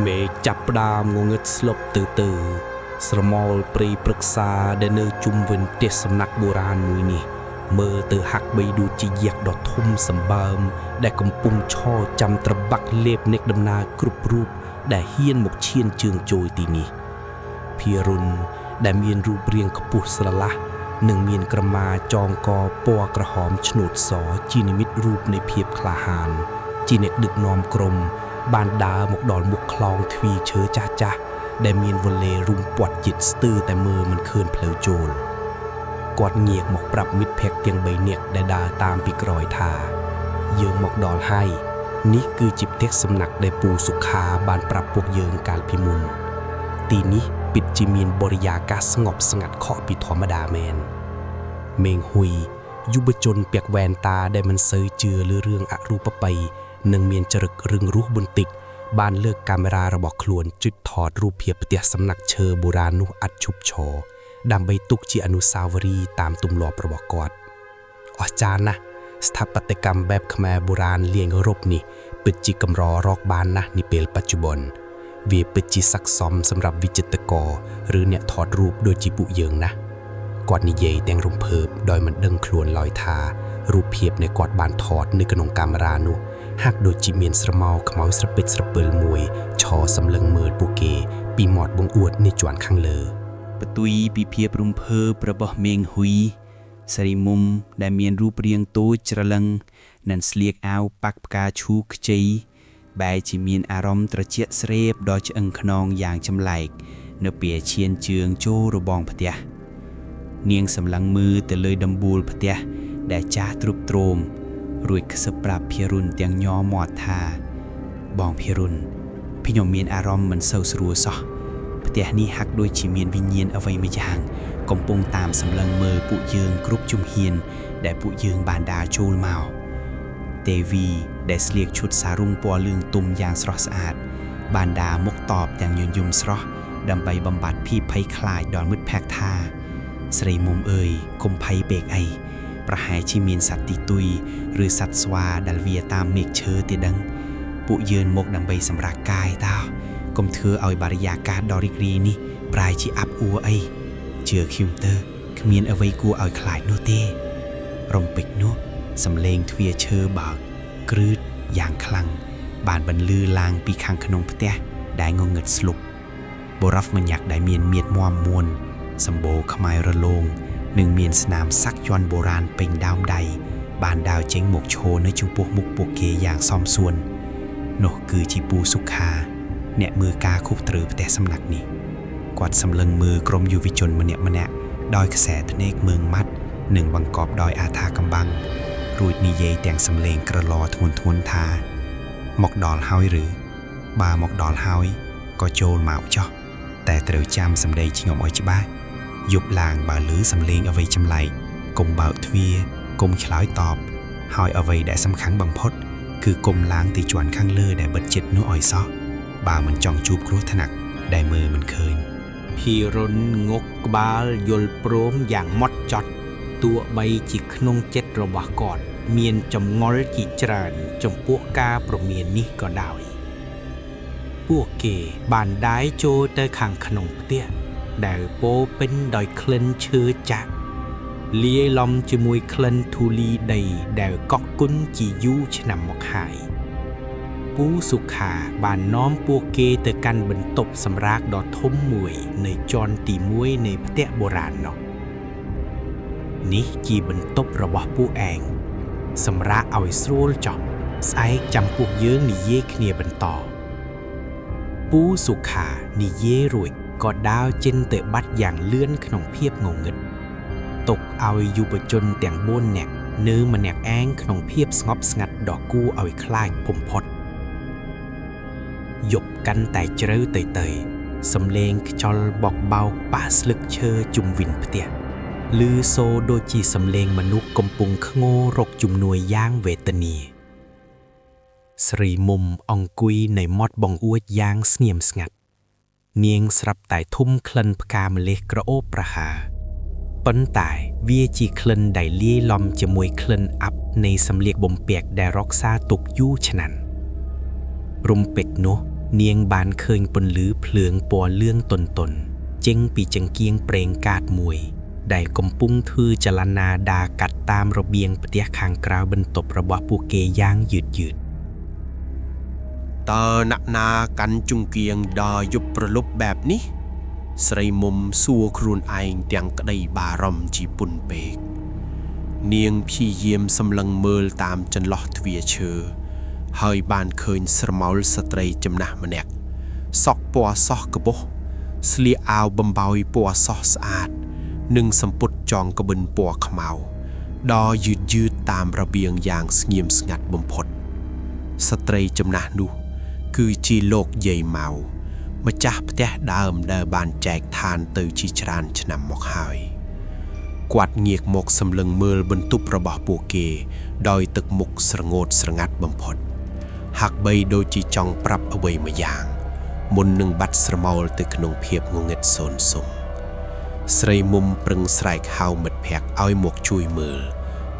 មេឃចាប់ផ្ដើមងងឹតស្លុបទៅទៅ ស្រមោលព្រៃព្រឹក្សាដែលនៅជុំវិញផ្ទះសំណាក់បុរាណមួយនេះ មើលទៅហាក់បីដូចជាយក្សដ៏ធំសម្បើម ដែលកំពុងឈរចាំត្របាក់លេបអ្នកដំណើរគ្រប់រូបដែលហ៊ានមកឈានជើងចូលទីនេះ ភារុនដែលមានរូបរាងខ្ពស់ស្រឡះនិងមានក្រមាចងកពណ៌ក្រហមឆ្នូតសជានិមិត្តរូបនៃភាពក្លាហាន ជាអ្នកដឹកនាំក្រុម បានដើរមកដល់មុខខ្លោងទ្វារឈើចាស់ៗដែលមានវលេរុំព័ទ្ធជិតស្ទើរតែមើលមិនឃើញផ្លូវចូល គាត់ងាកមកប្រាប់មិត្តភក្តិទាំងបីនាក់ដែលដើរតាមពីក្រោយថា យើងមកដល់ហើយនេះគឺជាផ្ទះសំណាក់ដែលពូសុខាបានប្រាប់ពួកយើងកាលពីមុន ទីនេះពិតជាមានបរិយាកាសស្ងប់ស្ងាត់ខកពីធម្មតាមែនមេងហ៊ុយយុវជនពាក់វ៉ែនតាដែលមិនសូវជឿលើរឿងអរូបិយនិងមានចរិតរឹងរូសបន្តិច បានលើកកាមេរ៉ារបស់ខ្លួនចុចថតរូបភាពផ្ទះសំណាក់ឈើបុរាណនោះឥតឈប់ឈរដើម្បីទុកជាអនុស្សាវរីយ៍តាមទម្លាប់របស់គាត់ អស្ចារ្យណាស់ស្ថាបត្យកម្មបែបខ្មែរបុរាណលាយអឺរ៉ុបនេះពិតជាកម្ររកបានណាស់នាពេលបច្ចុប្បន្នវាពិតជាស័ក្តិសមសម្រាប់វិចិត្រករឬអ្នកថតរូបដូចជាពួកយើងណាស់គាត់និយាយទាំងរំភើបដោយមិនដឹងខ្លួនឡើយថារូបភាពនៃគាត់បានថតនៅក្នុងកាមេរ៉ានោះហាក់ដូចជាមានស្រមោលខ្មោចស្រពេចស្រពិលមួយឈរសម្លឹងមើលពួកគេពីមាត់បង្អួតនៃជាន់ខាងលើ ផ្ទុយពីភាពរំភើបរបស់មេងហ៊ុយស្រីមុំដែលមានរូបរាងតូចច្រឡឹងនិងស្លៀកអាវប៉ាក់ផ្កាឈូកខ្ចីបែរជាមានអារម្មណ៍ត្រជាក់ស្រេបដល់ឆ្អឹងខ្នងយ៉ាងចម្លែក នៅពេលឈានជើងចូលរបងផ្ទះនាងសម្លឹងមើលទៅលើដំបូលផ្ទះដែលចាស់ទ្រុបទ្រោមរួចខ្សឹបប្រាប់ភិរុនទាំងញ័រមាត់ថា បងភិរុនខ្ញុំមានអារម្មណ៍មិនសូវស្រួលសោះ ផ្ទះនេះហាក់ដូចជាមានវិញ្ញាណអ្វីមួយយ៉ាង កំពុងតាមសម្លឹងមើលពួកយើងគ្រប់ជំហាន ដែលពួកយើងបានដើរចូលមកទេវីដែលស្លៀកឈុតសារុងពណ៌លឿងទុំយ៉ាងស្រស់ស្អាត បានដើរមុខតបទាំងញញឹមស្រស់ដើម្បីបំបត្តិភាពភ័យខ្លាចដល់មិត្តភក្តិថា ស្រីមុំអើយកុំភ័យពេកអី ប្រហែលជាមានសត្វទីទុយឬសត្វស្វាដែលវាតាមមេឃឈើទេដឹង ពួកយើងមកដើម្បីសម្រាកកាយតើកុំធ្វើឲ្យបរិយាកាសដ៏រីករាយនេះប្រែជាអាប់អួរអីជឿខ្ញុំទៅគ្មានអ្វីគួរឲ្យខ្លាចនោះទេ រំពេចនោះសំឡេងទ្វារឈើបើកគ្រឺតយ៉ាងខ្លាំងបានបន្លឺឡើងពីខាងក្នុងផ្ទះដែលងងឹតស្លុបបុរសម្នាក់ដែលមានមាឌមាំមួនសម្បូរខ្មែររលោងនិងមានស្នាមសាក់យ័ន្តបុរាណពេញដើមដៃបានដើរចេញមកឈរនៅចំពោះមុខពួកគេយ៉ាងសមសួន នោះគឺជាពូសុខា អ្នកមើលការខុសត្រូវផ្ទះសំណាក់នេះ គាត់សម្លឹងមើលក្រុមយុវជនម្នាក់ៗដោយខ្សែភ្នែកមើងម៉ាត់និងបង្កប់ដោយអាថាកំបាំងរួចនិយាយទាំងសំឡេងក្រឡធ្ងន់ធ្ងរថា មកដល់ហើយឬបើមកដល់ហើយក៏ចូលមកចុះតែត្រូវចាំសម្ដីខ្ញុំឲ្យច្បាស់យប់ឡើងបើឮសំឡេងអ្វីចម្លែកកុំបើកទ្វារកុំឆ្លើយតបហើយអ្វីដែលសំខាន់បំផុត គឺកុំឡើងទីជាន់ខាងលើដែលបិទជិតនោះឲ្យសោះបើមិនចង់ជួបគ្រោះថ្នាក់ដែលមើលមិនឃើញ ភីរុនងក់ក្បាលយល់ព្រមយ៉ាងម៉ត់ចត់ទោះបីជាក្នុងចិត្តរបស់គាត់មានចម្ងល់ជាច្រើនចំពោះការប្រមាននេះក៏ដោយ ពួកគេបានដើរចូលទៅខាងក្នុងផ្ទះដែលពោរពេញដោយក្លិនឈើចាក់លាយឡំជាមួយក្លិនធូលីដីដែលកក់គុណជាយូរឆ្នាំមកហើយ ពូសុខាបាននាំពួកគេទៅកាន់បន្ទប់សម្រាកដ៏ធំមួយនៅជាន់ទី1នៃផ្ទះបុរាណនោះនេះជាបន្ទប់របស់ពួកឯងសម្រាកឲ្យស្រួលចុះស្អែកចាំពួកយើងនិយាយគ្នាបន្តពូសុខានិយាយរួចក៏ដើរចេញទៅបាត់យ៉ាងលឿនក្នុងភាពងងឹតទុកឲ្យយុវជនទាំង4នាក់នៅម្នាក់ឯងក្នុងភាពស្ងប់ស្ងាត់ដ៏គួរឲ្យខ្លាចបំផុត យប់កាន់តែជ្រៅទៅទៅសំឡេងខ្យល់បោកបោកប៉ះស្លឹកឈើជុំវិញផ្ទះឮសូរដូចជាសំឡេងមនុស្សកំពុងខ្ងោរកជំនួយយ៉ាងវេទនាស្រីមុំអង្គុយនៅមាត់បង្អួចយ៉ាងស្ងៀមស្ងាត់ នាងស្រាប់តែធុំក្លិនផ្កាម្លិះក្រអូបប្រហើរប៉ុន្តែវាជាក្លិនដែលលាយឡំជាមួយក្លិនអាប់នៃសម្លៀកបំពាក់ដែលរក្សាទុកយូរឆ្នាំរំពេចនោះ នាងបានឃើញពន្លឺភ្លើងពណ៌លឿងទន់ៗចេញពីចង្កៀងប្រេងកាតមួយ ដែលកំពុងធ្វើចលនាដើរកាត់តាមរបៀងផ្ទះខាងក្រៅបន្ទប់របស់ពួកគេយ៉ាងយឺតៗ តើអ្នកណាកាន់ជង្គៀងដល់យប់ប្រលប់បែបនេះ ស្រីមុំសួរខ្លួនឯងទាំងក្តីបារម្ភជាពន់ពេក នាងព្យាយាមសម្លឹងមើលតាមចន្លោះទ្វារឈើ ហើយបានឃើញស្រមោលស្ត្រីចំណាស់ម្នាក់ សក់ពណ៌សោះកបោះស្លៀកអាវបំបោយពណ៌សោះស្អាត និងសំពត់ចងក្បិនពណ៌ខ្មៅដ៏យឺតយឺតតាមរបៀងយ៉ាងស្ងៀមស្ងាត់បំផុត ស្ត្រីចំណាស់នោះ គឺជាលោកយាយម៉ៅម្ចាស់ផ្ទះដើមដែលបានចែកឋានទៅជាច្រើនឆ្នាំមកហើយ គាត់ងាកមកសម្លឹងមើលបន្ទប់របស់ពួកគេ ដោយទឹកមុខស្រងោតស្រងាត់បំផុត ហាក់បីដូចជាចង់ប្រាប់អ្វីម្យ៉ាង មុននឹងបាត់ស្រមោលទៅក្នុងភាពងងឹតសូន្យសុំស្រីមុំប្រឹងស្រែកហៅមិត្តភក្តិឲ្យមកជួយមើល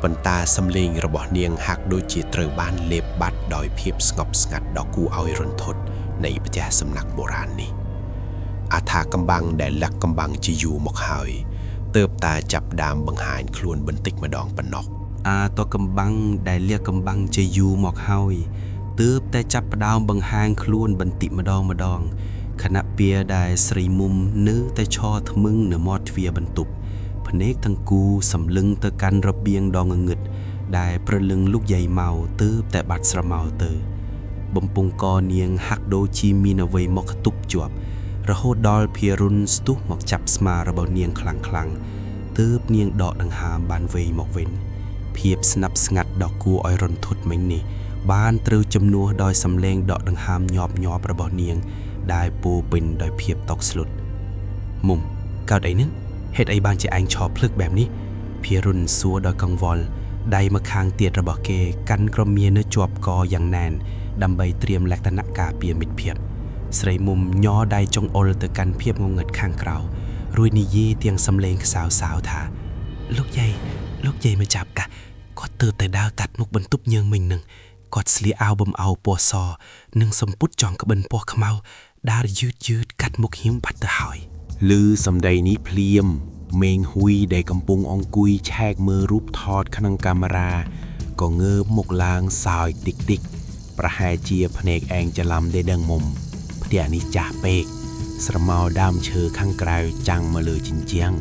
ប៉ុន្តែសំឡេងរបស់នាងហាក់ដូចជាត្រូវបានលេបបាត់ដោយភាពស្ងប់ស្ងាត់ដ៏គួរឲ្យរន្ធត់នៃផ្ទះសំណាក់បុរាណនេះ អាថាកំបាំងដែលលាក់កំបាំងជាយូរមកហើយទើបតែចាប់ផ្ដើមបង្ហាញខ្លួនបន្តិចម្ដងប៉ុណ្ណោះ អាតកំបាំងដែលលាក់កំបាំងជាយូរមកហើយទើបតែចាប់ផ្ដើមបង្ហាញខ្លួនបន្តិចម្ដងម្ដងខណៈពេលដែលស្រីមុំនៅតែឈរថ្មឹងនៅមាត់ទ្វារបន្ទប់ភ្នែកទាំងគូសម្លឹងទៅកាន់របៀងដ៏ងងឹតដែលព្រលឹងលោកយាយម៉ៅទើបតែបាត់ស្រមោលទៅ បំពង់កនាងហាក់ដូចជាមានអ្វីមកខ្ទប់ជាប់ រហូតដល់ភារុនស្ទុះមកចាប់ស្មារបស់នាងខ្លាំងៗទើបនាងដកដង្ហើមបានវែងមកវិញ ភាពស្ນັប់ស្ងាត់ដ៏គួរឲ្យរន្ធត់មិញនេះ បានត្រូវជំនួសដោយសំឡេងដកដង្ហើមញាប់ៗរបស់នាង ដែលពោរពេញដោយភាពតក់ស្លុតមុំកើតអីនឹងហេតុអីបានជាឯងឈរភ្លឹកបែបនេះភារុនសួរដោយកង្វល់ដៃម្ខាងទៀតរបស់គេកាន់ក្រមៀនៅជាប់កយ៉ាងណែនដើម្បីត្រៀមលក្ខណៈការពារមិត្តភាព ស្រីមុំញ័រដៃចង្អុលទៅកាន់ភាពងងឹតខាងក្រៅរួចនិយាយទាំងសំឡេងខ្សោយៗថា លោកយាយលោកយាយមកចាប់កាគាត់ទើបតែដើរកាត់មុខបន្ទប់យើងមិញនឹងគាត់ស្លៀកអាវបំអោពណ៌សនិងសំពត់ចង់ក្បិនពណ៌ខ្មៅដើរយឺតយឺតកាត់មុខខ្ញុំបាត់ទៅហើយ ឮសម្ដីនេះភ្លាម មេងហ៊ុយដែលកំពុងអង្គុយឆែកមើលរូបថតក្នុងកាមេរ៉ាក៏ងើបមុខឡើងសើចតិចតិចៗប្រហែលជាភ្នែកឯងច្រឡំទេដឹងមុំផ្ទះនេះចាស់ពេកស្រមោលដើមឈើខាងក្រៅចាំងមកលើជញ្ជាំង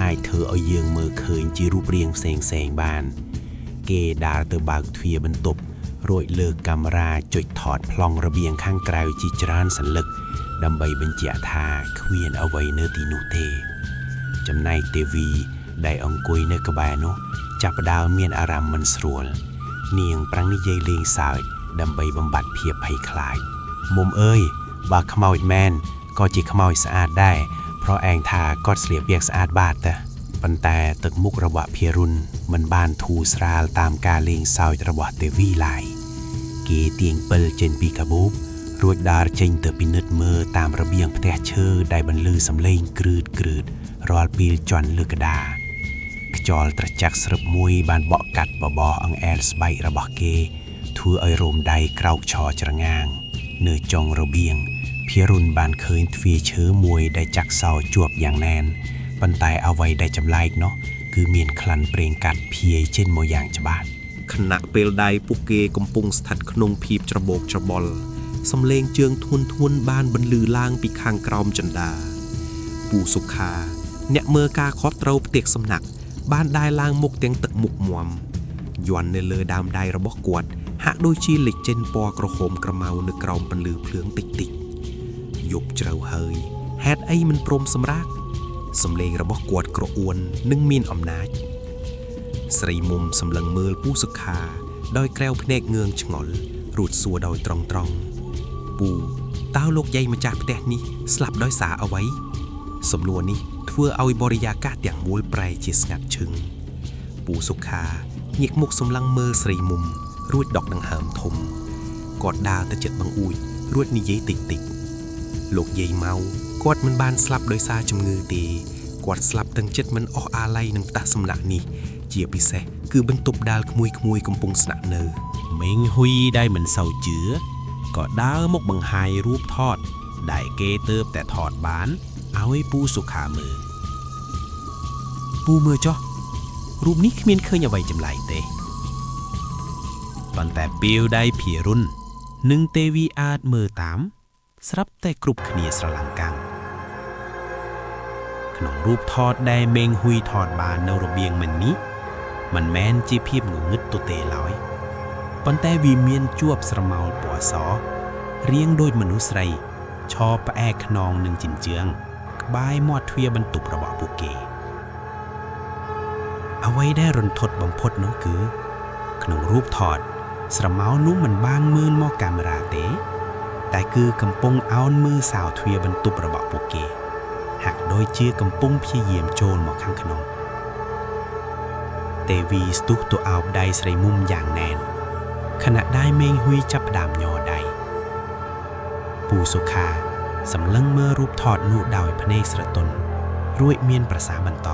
អាចធ្វើឲ្យយើងមើលឃើញជារូបរាងផ្សេងៗបាន គេដើរទៅបើកទ្វារបន្ទប់រួចលើកកាមេរ៉ាចុចថតប្លង់របៀងខាងក្រៅជាច្រើនសន្លឹក ដើម្បីបញ្ជាក់ថាគ្មានអ្វីនៅទីនោះទេ ចំណែកទេវីដែលអង្គុយនៅក្បែរនោះចាប់ផ្ដើមមានអារម្មណ៍មិនស្រួល នាងប្រឹងនិយាយលេងសើចដើម្បីបំបត្តិភាពភ័យខ្លាចមុំអើយបើខ្មោចមែនក៏ជាខ្មោចស្អាតដែរព្រោះឯងថាគាត់ស្លៀកពាក់ស្អាតបាតតាប៉ុន្តែទឹកមុខរបស់ភារុនមិនបានធូរស្រាលតាមការលេងសើចរបស់ទេវីឡើយ គេទាញពិលចេញពីកាបូបរួចដើរចេញទៅពិនិត្យមើលតាមរបៀងផ្ទះឈើដែលបន្លឺសំឡេងគ្រឺតគ្រឺតរាល់ពេលជន់លើកដាខ្យល់ត្រជាក់ស្រឹបមួយបានបក់កាត់បបរអង្អែលស្បែករបស់គេ ធ្វើឲ្យរោមដៃក្រោកឈរច្រងាង នៅចុងរបៀងភារុនបានឃើញទ្វារឈើមួយដែលចាក់សោជាប់យ៉ាងណែនប៉ុន្តែអ្វីដែលចម្លែកនោះគឺមានក្លិនប្រេងកាត់ភាយចេញមកយ៉ាងច្បាស់ ខណៈពេលដែលពួកគេកំពុងស្ថិតក្នុងភាពច្របូកច្របល់សំឡេងជើងធ្ងន់ធ្ងន់បានបន្លឺឡើងពីខាងក្រោមចន្ទាពូសុខា អ្នកមើលការខត់ត្រូវផ្ទះសំណាក់ បានដើរឡើងមុខទាំងទឹកមុខមាំយ័ន្តនៅលើដើមដៃរបស់គាត់ហាក់ដូចជាលេចចេញពណ៌ក្រហមក្រមៅនៅក្រោមពន្លឺភ្លើងតិចតិចៗយប់ជ្រៅហើយហេតុអីមិនព្រមសម្រាកសំឡេងរបស់គាត់ក្រអួននិងមានអំណាច ស្រីមុំសម្លឹងមើលពូសុខា ដោយក្រែវភ្នែកងឿងឆ្ងល់រួចសួរដោយត្រង់ត្រង់ពូតើលោកយាយម្ចាស់ផ្ទះនេះស្លាប់ដោយសារអ្វីសំណួរនេះធ្វើឲ្យបរិយាកាសទាំងមូលប្រែជាស្ងាត់ឈឹងពូសុខាងាកមុខសម្លឹងមើលស្រីមុំ រួចដកដង្ហើមធំគាត់ដើរទៅជិតបង្អួចរួចនិយាយតិចតិចៗលោកយាយម៉ៅគាត់មិនបានស្លាប់ដោយសារជំងឺទេគាត់ស្លាប់ទាំងចិត្តមិនអស់អាល័យនឹងផ្ទះសំណាក់នេះ ជាពិសេសគឺបន្ទប់ដាលក្មួយៗកំពុងស្នាក់នៅ មេងហ៊ុយដែលមិនសូវជឿ ក៏ដើរមកបង្ហាញរូបថត ដែលគេទើបតែថតបានឲ្យពូសុខាមើលពូមើលចុះរូបនេះគ្មានឃើញអ្វីចម្លែកទេប៉ុន្តែពេលដៃភិរុននិងទេវីអាចមើលតាម ស្រាប់តែគ្រប់គ្នាស្រឡាំងកាំងក្នុងរូបថតដែលមេងហ៊ុយថតបាននៅរបៀងមិញនេះមិនមែនជាភាពងងឹតទទេឡើយប៉ុន្តែវាមានជួបស្រមោលពណ៌សរាងដូចមនុស្សស្រីឈរផ្អែកខ្នងនឹងចិញ្ចឿងក្បែរមាត់ទ្វារបន្ទប់របស់ពួកគេ អ្វីដែលរន្ធត់បំផុតនោះគឺ ក្នុងរូបថត ស្រមោលនោះមិនបានមើលមកកាមេរ៉ាទេ តែគឺកំពុងអោនមើលសោទ្វារបន្ទប់របស់ពួកគេ ហាក់ដូចជាកំពុងព្យាយាមចូលមកខាងក្នុង ទេវីស្ទុះទៅអោបដៃស្រីមុំយ៉ាងណែនខណៈដៃមេងហ៊ុយចាប់ផ្ដើមញ័រដៃពូសុខាសម្លឹងមើលរូបថតនោះដោយភ្នែកស្រទន់រួចមានប្រសាសន៍បន្ត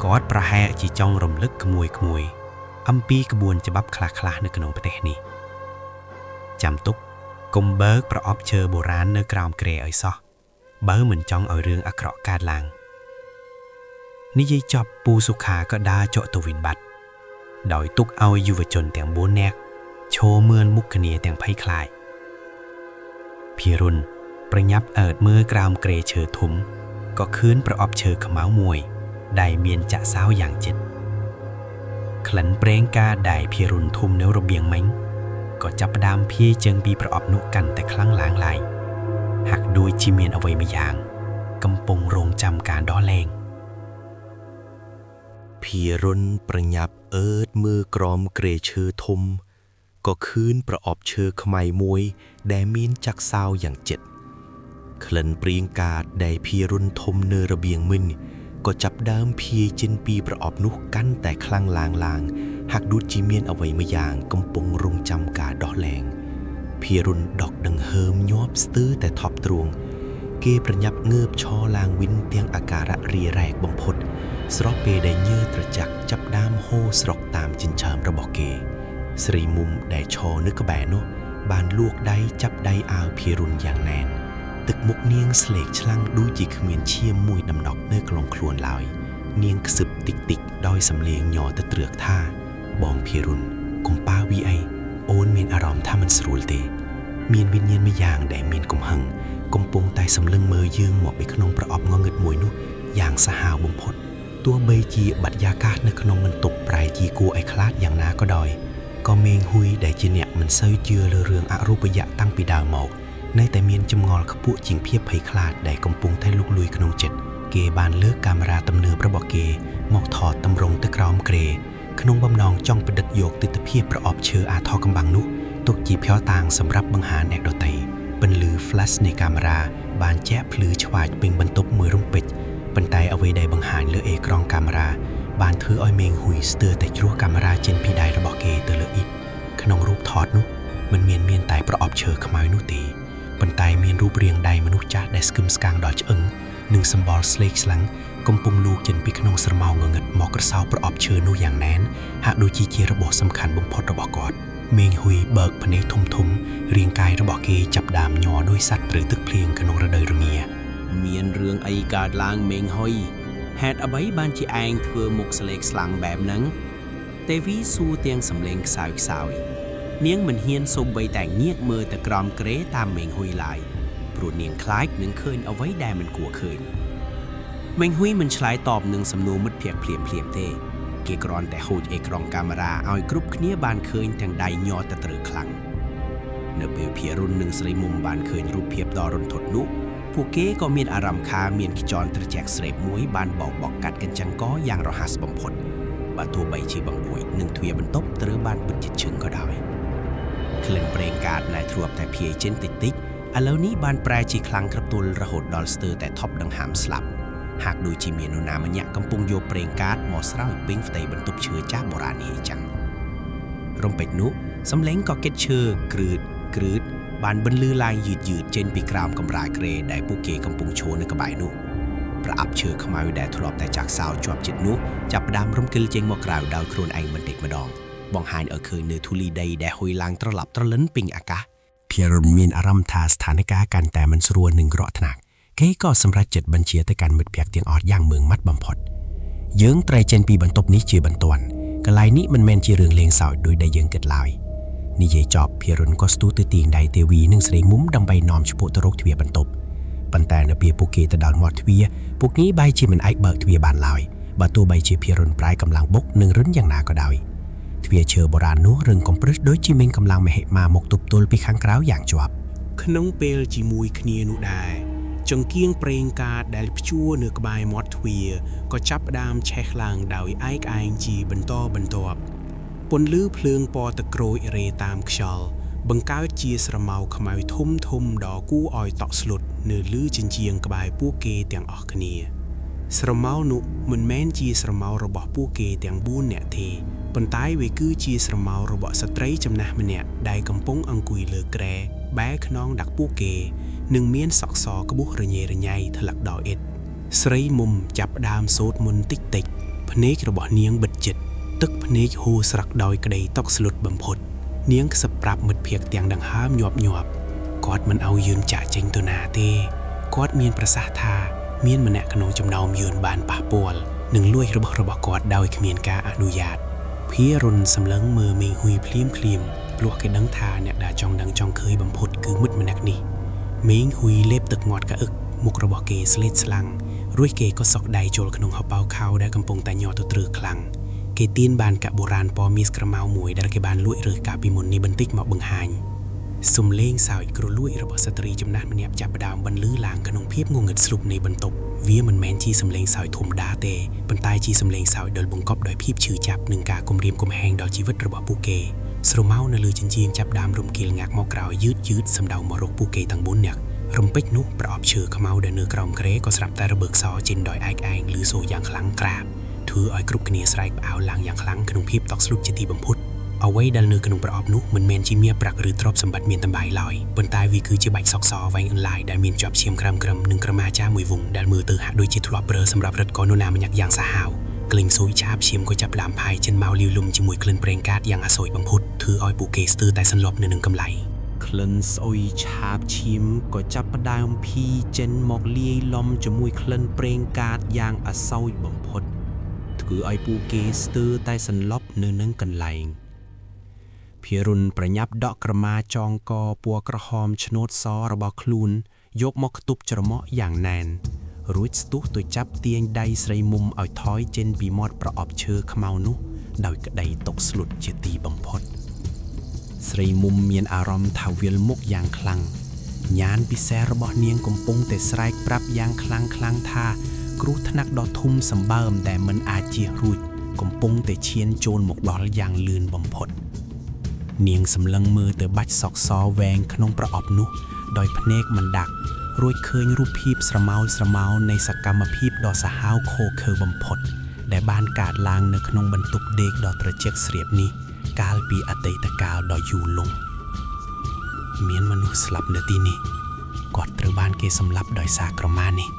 គាត់ប្រហែលជាចង់រំលឹកក្មួយៗអំពីក្បួនច្បាប់ខ្លះៗនៅក្នុងប្រទេសនេះចាំទុកកុំបើកប្រអប់ឈើបុរាណនៅក្រោមគ្រែឲ្យសោះបើមិនចង់ឲ្យរឿងអាក្រក់កើតឡើងនិយាយចប់ពូសុខាក៏ដើរចុះទៅវិញបាត់ដោយទុកឲ្យយុវជនទាំង4នាក់ឈរមើលមុខគ្នាទាំងភ័យខ្លាចភិរុនប្រញាប់អើតមើលក្រោមគ្រែឈើធំក៏ឃើញប្រអប់ឈើខ្មៅមួយដែលមានចាក់សោយ៉ាងជិតក្លិនប្រេងកាដែលភិរុនធំនៅរបៀងមិញក៏ចាប់ផ្ដើមភាយចេញពីប្រអប់នោះកាន់តែខ្លាំងឡើងឡើយហាក់ដូចជាមានអ្វីម្យ៉ាងកំពុងរងចាំការដោះលែង ភិរុនប្រញាប់អើតមើលក្រោមគ្រែឈើធំក៏ឃើញប្រអប់ឈើខ្មៅមួយដែលមានចាក់សោយ៉ាងជិតក្លិនព្រៀងកាតដែលភិរុនធំនៅរបៀងមិញក៏ចាប់ដើមភាយចេញពីប្រអប់នោះកាន់តែខ្លាំងឡើងឡើងហាក់ដូចជាមានអ្វីម្យ៉ាងកំពុងរងចាំការដោះលែងភិរុនដកដង្ហើមញាប់ស្ទើរតែថប់ទ្រូងគេប្រញាប់ងើបឈរឡើងវិញទាំងអាការៈរារែកបំផុតស្របពេលដែលញើត្រចក្កចាប់ដើមហូរស្រកតាមចិញ្ចើមរបស់គេស្រីមុំដែលឈរនៅក្បែរនោះបានលួកដៃចាប់ដៃអាវភិរុនយ៉ាងណែនទឹកមុខនាងស្លេកឆ្លាំងដូចជាគ្មានឈាមមួយដំណក់នៅក្នុងខ្លួនឡើយនាងខ្សឹបតិចតិចដោយសំឡេងញ័រទៅត្រើកថាបងភិរុនកុំប៉ាវីអីអូនមានអារម្មណ៍ថាមិនស្រួលទេមានវិញ្ញាណម្យ៉ាងដែលមានកំហឹងកំពុងតែសម្លឹងមើលយើងមកពីក្នុងប្រអប់ងងឹតមួយនោះយ៉ាងសាហាវបំផុតទោះបីជាបាត់យ៉ាកាសនៅក្នុងបន្ទប់ប្រែជាគួរឲ្យខ្លាចយ៉ាងណាក៏ដោយក៏មេងហ៊ុយដែលជាអ្នកមិនសូវជឿលើរឿងអរូបយៈតាំងពីដើមមកនៅតែមានចម្ងល់ខ្ពស់ជាងភាពភ័យខ្លាចដែលកំពុងតែលុកលុយក្នុងចិត្តគេបានលើកកាមេរ៉ាទំនើបរបស់គេមកថតតម្រង់ទៅក្រោមគ្រែក្នុងបំណងចង់ផ្ដិតយកទិដ្ឋភាពប្រអប់ឈើអាថ៌កំបាំងនោះទុកជាភស្តុតាងសម្រាប់បង្ហាញអ្នកដទៃពន្លឺ flash នៃកាមេរ៉ាបានជះភ្លឺឆ្វាចពេញបន្ទប់មួយរំពេចប៉ុន្តែអ្វីដែលបង្ហាញលើអេក្រង់កាមេរ៉ាបានធ្វើឲ្យមេងហ៊ុយស្ទើរតែជ្រោះកាមេរ៉ាចេញពីដៃរបស់គេទៅលើអ៊ីតក្នុងរូបថតនោះមិនមានមានតែប្រអប់ឈើខ្មៅនោះទេប៉ុន្តែមានរូបរាងដៃមនុស្សចាស់ដែលស្គមស្កាំងដល់ឆ្អឹងនិងសម្បុរស្លេកស្លាំងកំពុងលូកចេញពីក្នុងស្រមោលងងឹតមកក្រសោបប្រអប់ឈើនោះយ៉ាងណែនហាក់ដូចជាជារបស់សំខាន់បំផុតរបស់គាត់មេងហ៊ុយបើកភ្នែកធំធំរាងកាយរបស់គេចាប់ដើមញ័រដោយសត្វត្រូវទឹកភ្លៀងក្នុងរដូវរងា មានរឿងអីកើតឡើងមេងហ៊ុយហេតុអ្វីបានជាឯងធ្វើមុខស្លេកស្លាំងបែបហ្នឹងទេវីសួរទាំងសំឡេងខ្សោយខ្សោយនាងមិនហ៊ានសូម្បីតែងាកមើលទៅក្រោមគ្រែតាមមេងហ៊ុយឡើយព្រោះនាងខ្លាចនឹងឃើញអ្វីដែលមិនគួរឃើញមេងហ៊ុយមិនឆ្លើយតបនឹងសំណួរមិត្តភក្តិភ្លាមៗទេគេគ្រាន់តែហូចអេក្រង់កាមេរ៉ាឲ្យគ្រប់គ្នាបានឃើញទាំងដៃញ័រទៅត្រូវខ្លាំងនៅពេលភិរុននិងស្រីមុំបានឃើញរូបភាពដ៏រន្ធត់នោះពួកគេក៏មានអារម្មណ៍ថាមានខ្យល់ត្រជាក់ស្រេបមួយបានបោកបក់កាត់កញ្ចឹងកយ៉ាងរហ័សបំផុតបើទោះបីជាបង្អួចនិងទ្វារបន្ទប់ត្រូវបានបិទជិតឈឹងក៏ដោយក្លិនប្រេងកាតដែលធ្លាប់តែភាយចេញតិចតិចឥឡូវនេះបានប្រែជាខ្លាំងក្រទល់រហូតដល់ស្ទើរតែថប់ដង្ហើមស្លាប់ហាក់ដូចជាមាននរណាម្នាក់កំពុងយកប្រេងកាតមកស្រោចពេញផ្ទៃបន្ទប់ឈើចាស់បុរាណនេះអីចឹងរំពេចនោះសំឡេងក៏កិតឈើគ្រឺតគ្រឺតបានបន្លឺឡើងយឺតយឺតចេញពីក្រោមកម្រាលគ្រែដែលពួកគេកំពុងឈរនៅក្បែរនោះប្រអប់ឈើខ្មៅដែលធ្លាប់តែចាក់សោជាប់ចិត្តនោះចាប់ផ្ដើមរំកិលចេញមកក្រៅដោយខ្លួនឯងបន្តិចម្ដង បង្ហាញឲ្យឃើញនៅធូលីដីដែលហុយឡើងត្រឡប់ត្រលិនពេញអាកាសភារុនមានអារម្មណ៍ថាស្ថានភាពកាន់តែមិនស្រួលនឹងក្រក់ថ្នាក់គេក៏សម្រេចចិត្តបញ្ជាទៅកាន់មិត្តភក្តិទាំងអស់យ៉ាងម៉ឺងម៉ាត់បំផុតយើងត្រូវចេញពីបន្ទប់នេះជាបន្ទាន់កន្លែងនេះមិនមែនជារឿងលេងសើចដូចដែលយើងគិតឡើយនិយាយចប់ភារុនក៏ស្ទុះទៅទាញដៃទេវីនិងស្រីមុំដើម្បីនាំឆ្ពោះទៅរកទ្វារបន្ទប់ប៉ុន្តែនៅពេលពួកគេទៅដល់មាត់ទ្វារពួកគេបែរជាមិនអាចបើកទ្វារបានឡើយបើទោះបីជាភារុនប្រែកម្លាំងបុកនិងរុនយ៉ាងណាក៏ដោយទ្វារឈើបុរាណនោះរឹងកំព្រឹសដូចជាមានកម្លាំងមហិមាមកទប់ទល់ពីខាងក្រៅយ៉ាងជាប់ ក្នុងពេលជាមួយគ្នានោះដែរចង្គៀងប្រេងកាតដែលព្យួរនៅក្បែរមាត់ទ្វារក៏ចាប់ផ្ដើមឆេះឡើងដោយឯកឯងជាបន្តបន្ទាប់ពន្លឺភ្លើងពណ៌ទឹកក្រូចរេតាមខ្យល់បង្កើតជាស្រមោលខ្មៅធំធំដ៏គួរឲ្យតក់ស្លុតនៅលើជញ្ជាំងក្បែរពួកគេទាំងអស់គ្នា ស្រមោលនោះមិនមែនជាស្រមោលរបស់ពួកគេទាំង4នាក់ទេប៉ុន្តែវាគឺជាស្រមោលរបស់ស្ត្រីចំណាស់ម្នាក់ដែលកំពុងអង្គុយលើគ្រែបែរខ្នងដាក់ពួកគេនិងមានសក់សក្បុសរញ៉េរញ៉ៃថ្លឹកដល់អិតស្រីមុំចាប់ផ្ដើមសូត្រមន្តតិចតិចភ្នែករបស់នាងបិទជិតទឹកភ្នែកហូរស្រក់ដោយក្តីតក់ស្លុតបំផុតនាងខ្សឹបប្រាប់មិត្តភក្តិទាំងដង្ហើមញាប់ញាប់គាត់មិនឲ្យយើងចាក់ចេញទៅណាទេគាត់មានប្រសាសន៍ថាមានម្នាក់ក្នុងចំណោមយើងបានប៉ះពាល់និងលួចរបស់របស់គាត់ដោយគ្មានការអនុញ្ញាតភារុនសម្លឹងមើលមេងហ៊ុយភ្លាមភ្លាមព្រោះគេដឹងថាអ្នកដែលចង់ដឹងចង់ឃើញបំផុតគឺមិត្តម្នាក់នេះមេងហ៊ុយលេបទឹកងាត់កក្អឹកមុខរបស់គេស្លេកស្លាំងរួចគេក៏សក់ដៃចូលក្នុងហោប៉ៅខោដែលកំពុងតែញ័រទទ្រើខ្លាំងគេទានបានកាក់បុរាណពណ៌មាសក្រមៅមួយដែលគេបានលួចរើសកាលពីមុននេះបន្តិចមកបង្ហាញសំលេងសើចគ្រលួចរបស់ស្ត្រីចំណាស់ម្នាក់ចាប់ផ្ដើមបន្លឺឡើងក្នុងភាពងងឹតស្លុបនៃបន្ទប់វាមិនមែនជាសំលេងសើចធម្មតាទេប៉ុន្តែជាសំលេងសើចដែលបង្កប់ដោយភាពឈឺចាប់និងការគំរាមកំហែងដល់ជីវិតរបស់ពួកគេស្រមោលនៅលើជញ្ជាំងចាប់ផ្ដើមរំកិលងាក់មកក្រោយយឺតយឺតសម្ដៅមករកពួកគេទាំង4នាក់រំពេចនោះប្រអប់ឈើខ្មៅដែលនៅក្រោមគ្រែក៏ស្រាប់តែរបើកសោចេញដោយឯកឯងឬសូរយ៉ាងខ្លាំងក្រាបធ្វើឲ្យគ្រប់គ្នាស្រែកផ្អើលឡើងយ៉ាងខ្លាំងក្នុងភាពតក់ស្លុតជាទីបំផុតអ្វីដែលនៅក្នុងប្រអប់នោះមិនមែនជាមាសប្រាក់ឬទ្រព្យសម្បត្តិមានតម្លៃឡើយប៉ុន្តែវាគឺជាបាច់សក់សវែងអន្លាយដែលមានជាប់ឈាមក្រឹមក្រឹមនិងក្រមាចាមួយវង់ដែលមើលទៅហាក់ដូចជាធ្លាប់ប្រើសម្រាប់រឹតកនរណាម្នាក់យ៉ាងសាហាវក្លិនសូយឆាបឈាមក៏ចាប់ផ្ដើមផាយចិនមកលាវលំជាមួយក្លិនប្រេងកាតយ៉ាងអាសូរបំផុតធ្វើឲ្យពួកគេស្ទើរតែសន្លប់នៅនឹងកម្លៃ ក្លិនស្អុយឆាបឈាមក៏ចាប់ផ្ដើមភីចិនមកលាយឡំជាមួយក្លិនប្រេងកាតយ៉ាងអាសោចបំផុតធ្វើឲ្យពួកគេស្ទើរតែសន្លប់នៅនឹងកន្លែងភារុនប្រញាប់ដកក្រមាចងកពណ៌ក្រហមឆ្នូតសរបស់ខ្លួនយកមកខ្ទប់ច្រមុះយ៉ាងណែនរួចស្ទុះទៅចាប់ទាញដៃស្រីមុំឲ្យថយចេញពីមាត់ប្រអប់ឈើខ្មៅនោះដោយក្តីតក់ស្លុតជាទីបំផុត ស្រីមុំមានអារម្មណ៍ថាវិលមុខយ៉ាងខ្លាំងញាណពិសេសរបស់នាងកំពុងតែស្រែកប្រាប់យ៉ាងខ្លាំងខ្លាំងថាគ្រោះថ្នាក់ដ៏ធំសម្បើមដែលមិនអាចជៀសរួចកំពុងតែឈានចូលមកដល់យ៉ាងលឿនបំផុត នាងសម្លឹងមើលទៅបាច់សក់សវែងក្នុងប្រអប់នោះដោយភ្នែកមិនដាក់រួចឃើញរូបភាពស្រមោលស្រមោលនៃសកម្មភាពដ៏សាហាវឃោរឃៅបំផុត ដែលបានកើតឡើងនៅក្នុងបន្ទប់ដេកដ៏ត្រជាក់ស្រាបនេះ កាលពីអតីតកាលដ៏យូរលង់មានមនុស្សស្លាប់នៅទីនេះគាត់ត្រូវបានគេសម្លាប់ដោយសារក្រមានេះ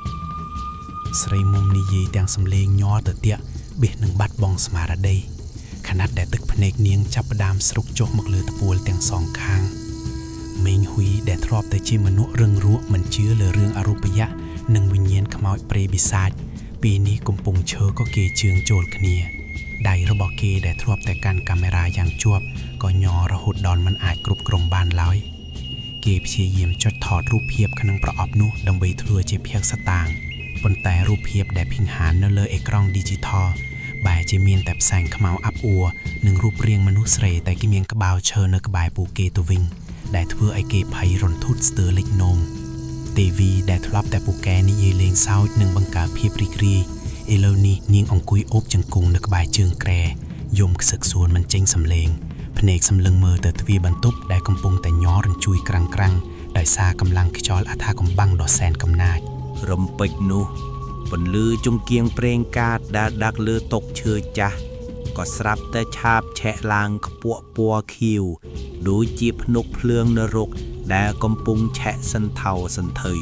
ស្រីមុំនិយាយទាំងសំឡេងញ័រត្រទាក់បៀសនឹងបាត់បង់ស្មារតីខណៈដែលទឹកភ្នែកនាងចាប់ផ្ដើមស្រុកចុះមកលើតពួលទាំងសងខាងមេងហ៊ុយដែលធ្លាប់តែជាមនុស្សរឹងរូសមិនជឿលើរឿងអរូបយៈនិងវិញ្ញាណខ្មោចព្រៃបិសាចពេលនេះកំពុងឈើក៏គេជើងចូលគ្នា ដៃរបស់គេដែលធ្លាប់តែកាន់កាមេរ៉ាយ៉ាងជាប់ក៏ញ័ររហូតដល់មិនអាចគ្រប់គ្រងបានឡើយគេព្យាយាមចុចថតរូបភាពក្នុងប្រអប់នោះដើម្បីធ្វើជាភាគស្តាងប៉ុន្តែរូបភាពដែលភិងហាននៅលើអេក្រង់ Digital បែរជាមានតែផ្សែងខ្មៅអាប់អួរនិងរូបរាងមនុស្សស្រីតែគេមានក្បាលឈើនៅក្បែរពួកគេទៅវិញដែលធ្វើឲ្យគេភ័យរន្ធត់ស្ទើរលិចនោមទេវីដែលធ្លាប់តែពូកែនិយាយលេងសើចនិងបង្កើតភាពរីករាយឥឡូវនេះនាងអង្គុយអូបជង្គង់នៅក្បែរជើងគ្រែយំខ្សឹកសួនមិនចេញសំឡេងភ្នែកសម្លឹងមើលទៅទ្វារបន្ទប់ដែលកំពុងតែញ័ររញ្ជួយក្រាំងៗដោយសារកម្លាំងខ្យល់អថាកំបាំងដ៏សែនកំណាច រំពេចនោះពន្លឺចង្គៀងប្រេងកាតដែលដាក់លើតុឈើចាស់ក៏ស្រាប់តែឆាបឆេះឡើងខ្ពក់ពណ៌ខៀវដូចជាភ្នក់ភ្លើងនរកដែលកំពុងឆេះសន្ធោសន្ធៃ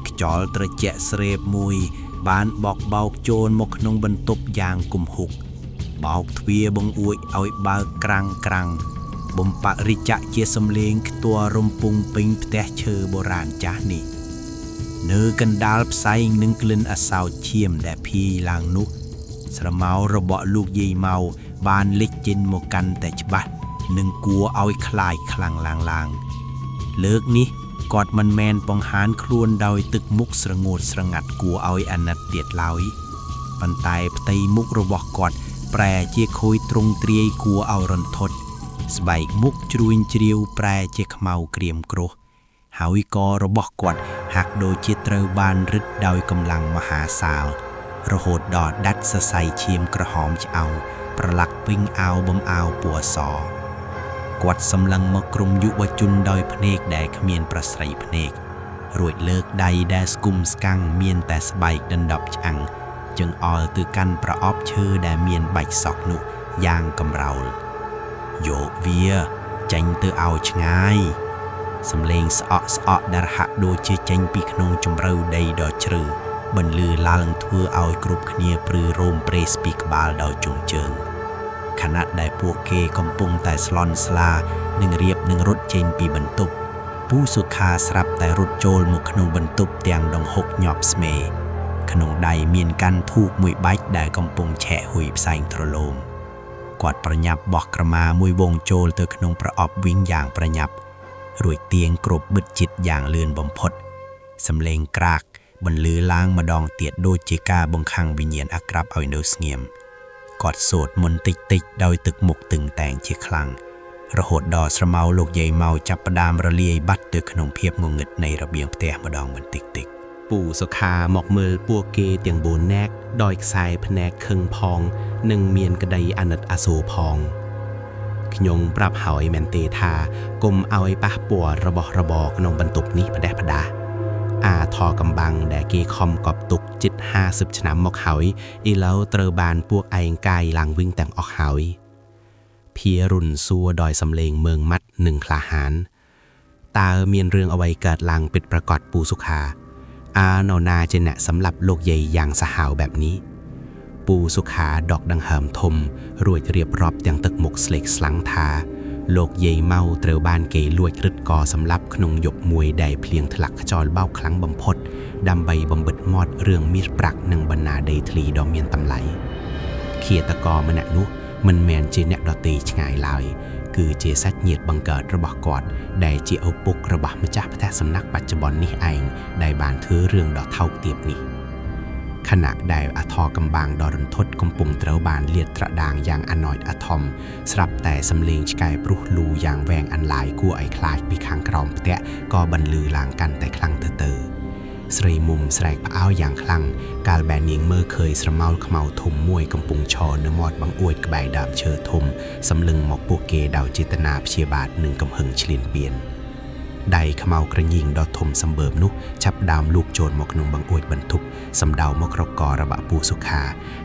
ខ្យល់ត្រជាក់ស្រេបមួយ បានបក់បោកចូលមកក្នុងបន្ទប់យ៉ាងគំហុក បោកទ្វារបង្អួចឲ្យបើកក្រាំងក្រាំងបំបរិចៈជាសំលេងខ្ទាល់រំពងពេញផ្ទះឈើបុរាណចាស់នេះ នៅកណ្ដាលផ្សែងនឹងក្លិនអសោចឈាមដែលភាយឡើងនោះ ស្រមោលរបស់លោកយាយម៉ៅបានលេចចេញមកកាន់តែច្បាស់និងគួរឲ្យខ្លាចខ្លាំងឡើងឡើងលើកនេះគាត់មិនមែនបង្ហាញខ្លួនដោយទឹកមុខស្រងូតស្រងាត់គួរឲ្យអាណិតទៀតឡើយប៉ុន្តែផ្ទៃមុខរបស់គាត់ប្រែជាខូចទ្រង់ទ្រាយគួរឲ្យរន្ធត់ស្បែកមុខជ្រួញជ្រាវប្រែជាខ្មៅក្រៀមគ្រោះ ហើយករបស់គាត់ហាក់ដូចជាត្រូវបានរឹតដោយកម្លាំងមហាសាល រហូតដល់ដាច់សរសៃឈាមក្រហមឆ្អៅប្រឡាក់ពេញអាវបំអាវពណ៌សគាត់សម្លឹងមកក្រុមយុវជនដោយភ្នែកដែលគ្មានប្រស្រីភ្នែករួចលើកដៃដែលស្គុំស្កាំងមានតែស្បែកដណ្ដប់ឆ្អឹងចង្អល់ទៅកាន់ប្រអប់ឈើដែលមានបាច់សក់នោះយ៉ាងកម្រោលយកវាចេញទៅឲ្យឆ្ងាយ សំឡេងស្អកស្អកដែលហាក់ដូចជាចេញពីក្នុងជម្រៅដីដ៏ជ្រៅបន្លឺឡើងធ្វើឲ្យគ្រប់គ្នាព្រឺរោមប្រេសពីក្បាលដល់ជង្គជើងខណៈដែលពួកគេកំពុងតែស្លន់ស្លានិងរៀបនឹងរត់ចេញពីបន្ទប់ពូសុខាស្រាប់តែរត់ចូលមកក្នុងបន្ទប់ទាំងដង្ហុកញាប់ស្មេក្នុងដៃមានកាន់ធូបមួយបាច់ដែលកំពុងឆែកហ៊ុយផ្សែងទ្រលោមគាត់ប្រញាប់បោះក្រមាមួយវងចូលទៅក្នុងប្រអប់វិញយ៉ាងប្រញាប់ រួចទាញគ្របបិទជិតយ៉ាងលឿនបំផុតសំឡេងក្រាកបន្លឺឡើងម្ដងទៀតដូចជាការបង្ខាំងវិញ្ញាណអាក្រាបឲ្យនៅស្ងៀមគាត់សូត្រមន្តតិចតិចដោយទឹកមុខទឹងតែងជាខ្លាំងរហូតដល់ស្រមោលលោកយាយម៉ៅចាប់ផ្ដើមរលាយបាត់ទៅក្នុងភាពងងឹតនៃរបៀងផ្ទះម្ដងបន្តិចតិចពូសុខាមកមើលពួកគេទាំងបួននាក់ដោយខ្សែភ្នែកខឹងផងនិងមានក្តីអាណិតអាសូរផងខ្ញុំប្រាប់ហើយមែនទេថាគុំឲ្យប៉ះពាល់របស់របរក្នុងបន្ទប់នេះផ្ដេសផ្ដាសអាថកំបាំងដែលគេខំកប់ទុកជិត50ឆ្នាំមកហើយឥឡូវត្រូវបានពួកឯងកាយឡើងវិញទាំងអស់ហើយភារុនសួរដោយសំឡេងមើងម៉ាត់និងក្លាហានតើមានរឿងអ្វីកើតឡើងពិតប្រាកដពូសុខាអានរណាជាអ្នកសម្លាប់លោកយាយយ៉ាងសាហាវបែបនេះពូសុខាដកដង្ហើមធំរួចរៀបរាប់ទាំងទឹកមុខស្លេកស្លាំងថាលោកយាយម៉ៅត្រូវបានគេលួចរឹតកសម្លាប់ក្នុងយប់មួយដែលភ្លៀងធ្លាក់ខ្យល់បោកខ្លាំងបំផុតដើម្បីបំបិទមាត់រឿងមាសប្រាក់និងបណ្ណាដីធ្លីដ៏មានតម្លៃឃាតករម្នាក់នោះមិនមែនជាអ្នកដទៃឆ្ងាយឡើយគឺជាសាច់ញាតិបង្កើតរបស់គាត់ដែលជាឪពុករបស់ម្ចាស់ផ្ទះសំណាក់បច្ចុប្បន្ននេះឯងដែលបានធ្វើរឿងដ៏ថោកទាបនេះខណៈដែលអធរកំបាំងដ៏រន្ធត់កំពុងត្រូវបានលាតត្រដាងយ៉ាងអាណោចអាធំស្រាប់តែសំឡេងឆ្កែព្រុសលូយ៉ាងវែងអន្លាយគួរឲ្យខ្លាចពីខាងក្រោមផ្ទះក៏បន្លឺឡើងកាន់តែខ្លាំងទៅទៅស្រីមុំស្រែកផ្អើលយ៉ាងខ្លាំងកាលបែនាងមើលឃើញស្រមោលខ្មៅធំមួយកំពុងឈរនៅមាត់បង្អួចក្បែរដើមឈើធំសម្លឹងមកពួកគេដោយចេតនាព្យាបាទនិងកំហឹងឈ្លានពានដៃខ្មៅក្រញីងដ៏ធំសម្បើមនោះចាប់ដើមលូកចូលមកក្នុងបង្អួចបន្ទប់សម្ដៅមករករបស់ពូសុខា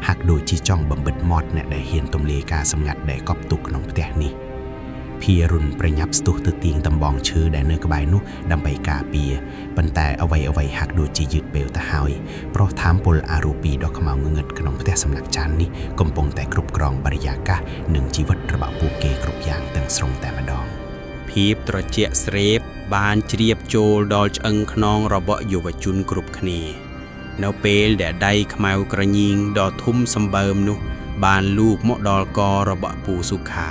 ហាក់ដូចជាចង់បំបិទមាត់អ្នកដែលហ៊ានទម្លាយការសម្ងាត់ដែលកប់ទុកក្នុងផ្ទះនេះភារុនប្រញាប់ស្ទុះទៅទាញដំបងឈើដែលនៅក្បែរនោះដើម្បីការពារប៉ុន្តែអ្វីៗហាក់ដូចជាយឺតពេលទៅហើយព្រោះថាមពលអារូពីដ៏ខ្មៅងងឹតក្នុងផ្ទះសំណាក់ចាននេះកំពុងតែគ្រប់គ្រងបរិយាកាសនិងជីវិតរបស់ពួកគេគ្រប់យ៉ាងទាំងស្រុងតែម្ដងភាពត្រជាក់ស្រេបបានជ្រាបចូលដល់ឆ្អឹងខ្នងរបស់យុវជនគ្រប់គ្នា នៅពេលដែលដៃខ្មៅក្រញីងដ៏ធំសម្បើមនោះបានលូកមកដល់ករបស់ពូសុខា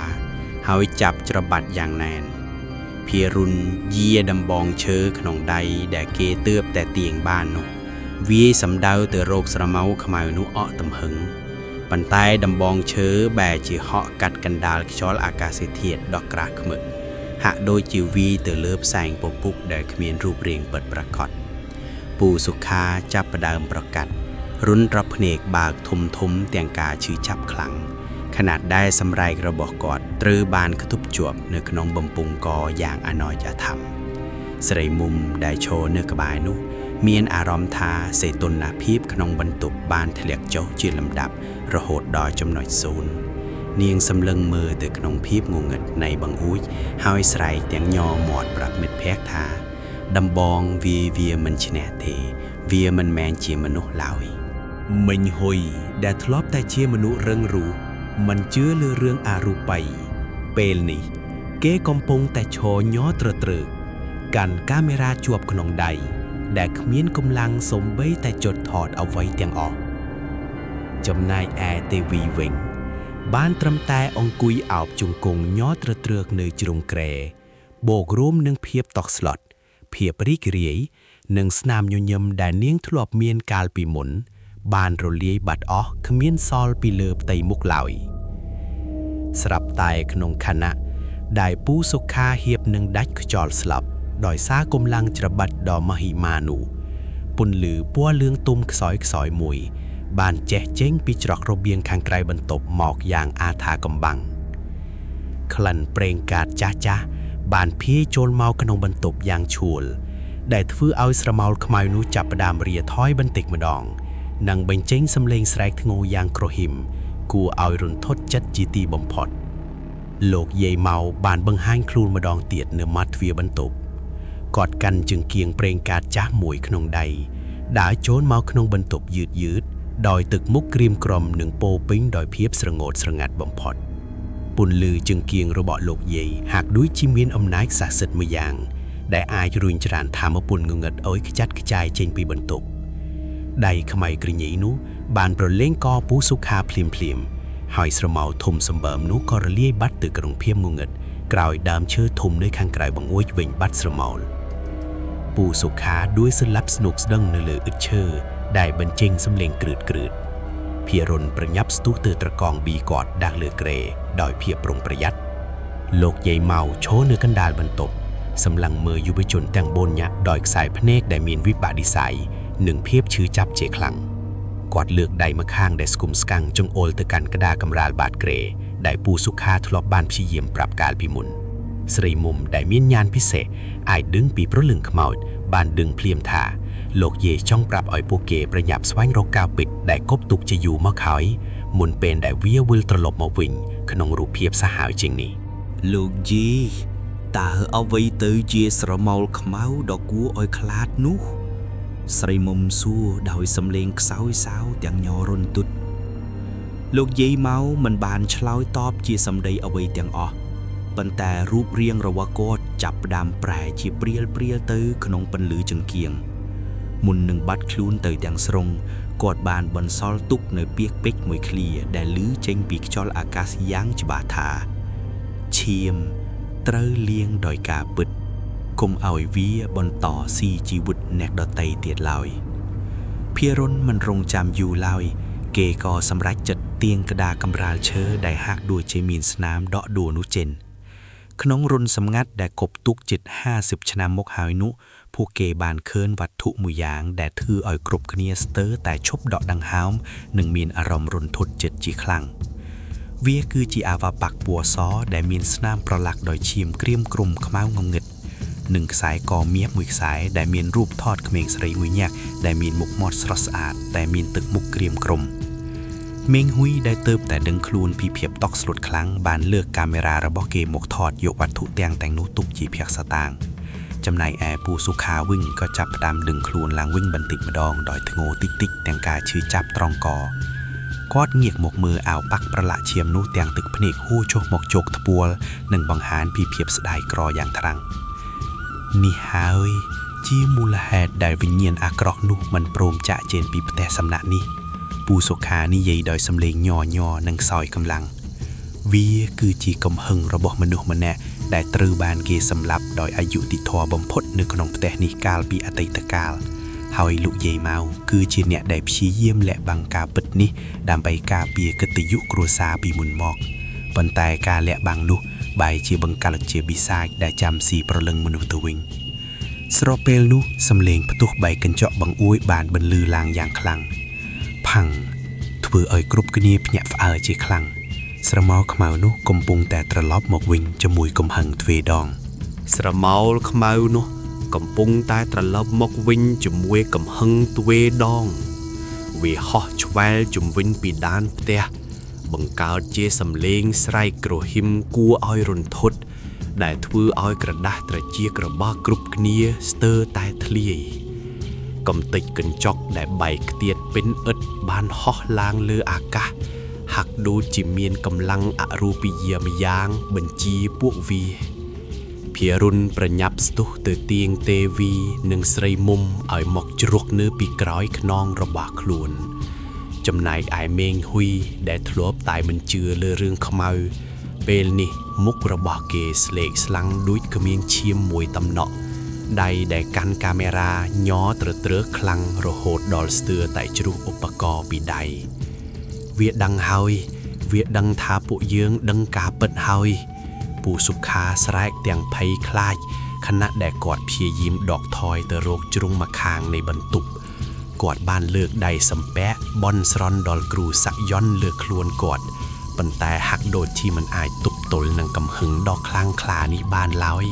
ហើយចាប់ច្របាច់យ៉ាងណែនភារុនយាដំបងឈើក្នុងដៃដែលគេទើបតែទាញបាននោះវាយសម្ដៅទៅរកស្រមៅខ្មៅនោះអក់ទំហឹងប៉ុន្តែដំបងឈើបែរជាហក់កាត់កណ្ដាលខ្យល់អាកាសធាតុដ៏ក្រាស់ឃ្មឹកហាក់ដូចជាវាយទៅលើផ្សែងពពុកដែលគ្មានរូបរាងពិតប្រាកដពូសុខាចាប់ផ្ដើមប្រកាសរុនត្រភ្នែកបើកធំធំទាំងការឈឺចាប់ខ្លាំងខណៈដែលសម្រែករបស់គាត់ត្រូវបានខ្ទប់ជាប់នៅក្នុងបំពង់កយ៉ាងអណោចអធមស្រីមុំដែលឈរនៅក្បែរនោះមានអារម្មណ៍ថាសីតុណ្ហភាពក្នុងបន្ទប់បានធ្លាក់ចុះជាលំដាប់រហូតដល់ចំណុចសូន្យនាងសម្លឹងមើលទៅក្នុងភាពងងឹតនៃបង្អួចហើយស្រែកទាំងញ័រមាត់ប្រាប់មិត្តភក្តិថាដំបងវាមិនឈ្នះទេវាមិនមែនជាមនុស្សឡើយ មិញហ៊ុយដែលធ្លាប់តែជាមនុស្សរឹងរូស មិនជឿលើរឿងអរូបី ពេលនេះ គេកំពុងតែឈរញ័រត្រទ្រើកកាន់កាមេរ៉ាជាប់ក្នុងដៃ ដែលគ្មានកម្លាំងសូម្បីតែចុចថតអ្វីទាំងអស់ចំណែកឯទេវីវិញ បានត្រឹមតែអង្គុយអោបជង្គង់ញ័រត្រទ្រើកនៅជ្រុងគ្រែបូករួមនឹងភាពតក់ស្លុតភាពរីករាយនិងស្នាមញញឹមដែលនាងធ្លាប់មានកាលពីមុន បានរលាយបាត់អស់គ្មានសល់ពីលើផ្ទៃមុខឡើយស្រាប់តែក្នុងខណៈដែលពូសុខាហៀបនឹងដាច់ខ្យល់ស្លាប់ដោយសារកម្លាំងច្របាច់ដ៏មហិមានោះពន្លឺពណ៌លឿងទុំខ្សោយខ្សោយមួយ បានជះចេញពីច្រករបៀងខាងក្រៅបន្ទប់មកយ៉ាងអាថាកំបាំងក្លិនប្រេងកាតចាស់ចាស់ៗបានភាយចូលមកក្នុងបន្ទប់យ៉ាងឈួល ដែលធ្វើឲ្យស្រមោលខ្មៅនោះចាប់ផ្ដើមរាថយបន្តិចម្ដង និងបញ្ចេញសំឡេងស្រែកធ្ងោយ៉ាងគ្រហឹមគួរឲ្យរន្ធត់ចិត្តជាទីបំផុត លោកយាយម៉ៅបានបង្ហាញខ្លួនម្ដងទៀតនៅមាត់ទ្វារបន្ទប់គាត់កាន់ជង្គៀងប្រេងកាតចាស់មួយក្នុងដៃដើរចូលមកក្នុងបន្ទប់យឺតយឺតៗដោយទឹកមុខក្រៀមក្រំនិងពោរពេញដោយភាពស្រងោចស្រងាត់បំផុតពន្លឺជង្គៀងរបស់លោកយាយហាក់ដូចជាមានអំណាចស័ក្តិសិទ្ធិមួយយ៉ាង ដែលអាចរុញច្រានធម៌ពលងងឹតឲ្យខ្ចាត់ខ្ចាយចេញពីបន្ទប់ដៃខ្មៅក្រញីនោះបានប្រឡែងកពូសុខាភ្លាមភ្លាមៗហើយស្រមោលធំសម្បើមនោះក៏រលាយបាត់ទៅក្នុងភាពងងឹតក្រោយដើមឈើធំនៅខាងក្រៅបង្អួចវិញបាត់ស្រមោលពូសុខាដួលស្លាប់ស្នុកស្ដឹងនៅលើឥដ្ឋឈើដែលបញ្ចេញសំឡេងគ្រឺតគ្រឺតភារុនប្រញាប់ស្ទុះទៅត្រកងប៊ីគាត់ដាក់លើគ្រែដោយភាពប្រុងប្រយ័ត្នលោកយាយម៉ៅឈរនៅកណ្ដាលបន្ទប់ សម្លឹងមើលយុវជនទាំងបួននាក់ដោយខ្សែភ្នែកដែលមានវិបាកនិស្ស័យនិងភាពឈឺចាប់ជាខ្លាំងគាត់លើកដៃម្ខាងដែលស្គមស្កាំងចង្អុលទៅកាន់ក្តារកម្រាលបាតគ្រែដែលពូសុខាធ្លាប់បានព្យាយាមប្រាប់កាលពីមុនស្រីមុំដែលមានញាណពិសេសអាចដឹងពីព្រលឹងខ្មោចបានដឹងភ្លាមថាលោកយាយចង់ប្រាប់ឲ្យពួកគេប្រញាប់ស្វែងរកកាវពិតដែលគប់ទុកជាយូរមកហើយមុនពេលដែលវាវិលត្រឡប់មកវិញក្នុងរូបភាពសាហាវជាងនេះ លោកយាយតើអ្វីទៅជាស្រមោលខ្មៅដ៏គួរឲ្យខ្លាចនោះ ស្រីមុំសួរដោយសំឡេងខ្សោយសោទាំងញ័ររន្ធត់លោកយាយម៉ៅមិនបានឆ្លើយតបជាសម្ដីអ្វីទាំងអស់ប៉ុន្តែរូបរាងរបស់គាត់ចាប់ផ្ដើមប្រែជាព្រាលព្រាលទៅក្នុងពន្លឺចង្គៀងមុននឹងបាត់ខ្លួនទៅទាំងស្រុងគាត់បានបន្សល់ទុកនៅពាក្យពេចន៍មួយឃ្លាដែលឮចេញពីខ្យល់អាកាសយ៉ាងច្បាស់ថា ឈាមត្រូវលាងដោយការពិតកុំឲ្យវាបន្តស៊ីជីវិតអ្នកដទៃទៀតឡើយភារុនមិនរងចាំយូរឡើយ គេក៏សម្រេចចិត្តទាញក្តារកម្រាលឈើដែលហាក់ដូចជាមានស្នាមដក់ដួលនោះចេញក្នុងរុនសម្ងាត់ដែលគប់ទុកជិត50ឆ្នាំមកហើយនោះពួកគេបានឃើញវត្ថុមួយយ៉ាងដែលធ្វើឲ្យគ្រប់គ្នាស្ទើរតែឈប់ដកដង្ហើមនិងមានអារម្មណ៍រន្ធត់ចិត្តជាខ្លាំង វាគឺជាអាវ៉ាប៉ាក់ពណ៌សដែលមានស្នាមប្រឡាក់ដោយឈាមក្រៀមក្រំខ្មៅងងឹតនិងខ្សែកមាសមួយខ្សែដែលមានរូបថតក្មេងស្រីមួយនាក់ដែលមានមុខមាត់ស្រស់ស្អាតតែមានទឹកមុខក្រៀមក្រំមេងហ៊ុយដែលទៅតែដឹងខ្លួនពីភាពតក់ស្លុតខ្លាំងបានលើកកាមេរ៉ារបស់គេមកថតយកវត្ថុទាំងនោះទុកជាភស្តុតាងចំណែកឯពូសុខាវិញក៏ចាប់ផ្ដើមដឹងខ្លួនឡើងវិញបន្តិចម្ដងដោយធ្ងោតិចៗទាំងការឈឺចាប់ត្រង់ក គាត់ងាកមកមើលអាវប៉ាក់ប្រឡាក់ឈាមនោះទាំងទឹកភ្នែកហួរចុះមកជោគថ្ពួលនិងបង្ហាញពីភាពស្ដាយក្រយ៉ាងខ្លាំងនេះហើយជាមូលហេតុដែលវិញ្ញាណអាក្រក់នោះមិនព្រមចាកចេញពីផ្ទះសំណាក់នេះពូសុខានិយាយដោយសំឡេងញ័រញ័រនិងខ្សោយកម្លាំងវាគឺជាកំហឹងរបស់មនុស្សម្នាក់ដែលត្រូវបានគេសម្លាប់ដោយអយុត្តិធម៌បំផុតនៅក្នុងផ្ទះនេះកាលពីអតីតកាលហើយលោកយាយម៉ៅគឺជាអ្នកដែលព្យាយាមលាក់បាំងការពិតនេះដើម្បីការពារកិត្តិយសគ្រួសារពីមុនមកប៉ុន្តែការលាក់បាំងនោះបែរជាបង្កើតជាបិសាចដែលចាំស៊ីប្រលឹងមនុស្សទៅវិញស្របពេលនោះសំឡេងផ្ទុះបែកកញ្ចក់បង្អួចបានបន្លឺឡើងយ៉ាងខ្លាំងផាំងធ្វើឲ្យគ្រប់គ្នាភ្ញាក់ផ្អើលជាខ្លាំងស្រមោលខ្មៅនោះកំពុងតែត្រឡប់មកវិញជាមួយកំហឹងទ្វេដង ស្រមោលខ្មៅនោះកំពុងតែត្រឡប់មកវិញជាមួយកំហឹងទ្វេដង វាហោះឆ្វែលជំវិញពីដានផ្ទះបង្កើតជាសំឡេងស្រែកគ្រហឹមគួរឲ្យរន្ធត់ដែលធ្វើឲ្យក្រដាស់ត្រចៀករបស់គ្រប់គ្នាស្ទើរតែធ្លាយកំទេចកញ្ចុកដែលបែកខ្ទាតពេញឥដ្ឋបានហោះឡើងលើអាកាស ហាក់ដូចជាមានកម្លាំងអរូបិយាម្យ៉ាងបញ្ជាពួកវាភារុនប្រញាប់ស្ទុះទៅទៀងទេវីនិងស្រីមុំឲ្យមកជ្រកនៅពីក្រោយខ្នងរបស់ខ្លួន ចំណែកឯមេងហ៊ុយដែលធ្លាប់តែមិនជឿលើរឿងខ្មៅពេលនេះមុខរបស់គេស្លេកស្លាំងដូចគ្មានឈាមមួយតំណក់ដៃដែលកាន់កាមេរ៉ាញ័រត្រទ្រើខ្លាំងរហូតដល់ស្ទើរតែជ្រុះឧបករណ៍ពីដៃវាដឹងហើយវាដឹងថាពួកយើងដឹងការពិតហើយពូសុខាស្រែកទាំងភ័យខ្លាចខណៈដែលគាត់ព្យាយាមដកថយទៅរកជ្រុងម្ខាងនៃបន្ទប់ គាត់បានលើកដៃសំពះបន់ស្រន់ដល់គ្រូសាក់យ័ន្តលើខ្លួនគាត់ប៉ុន្តែហាក់ដូចជាមិនអាចទប់ទល់នឹងកំហឹងដ៏ខ្លាំងក្លានេះបានឡើយ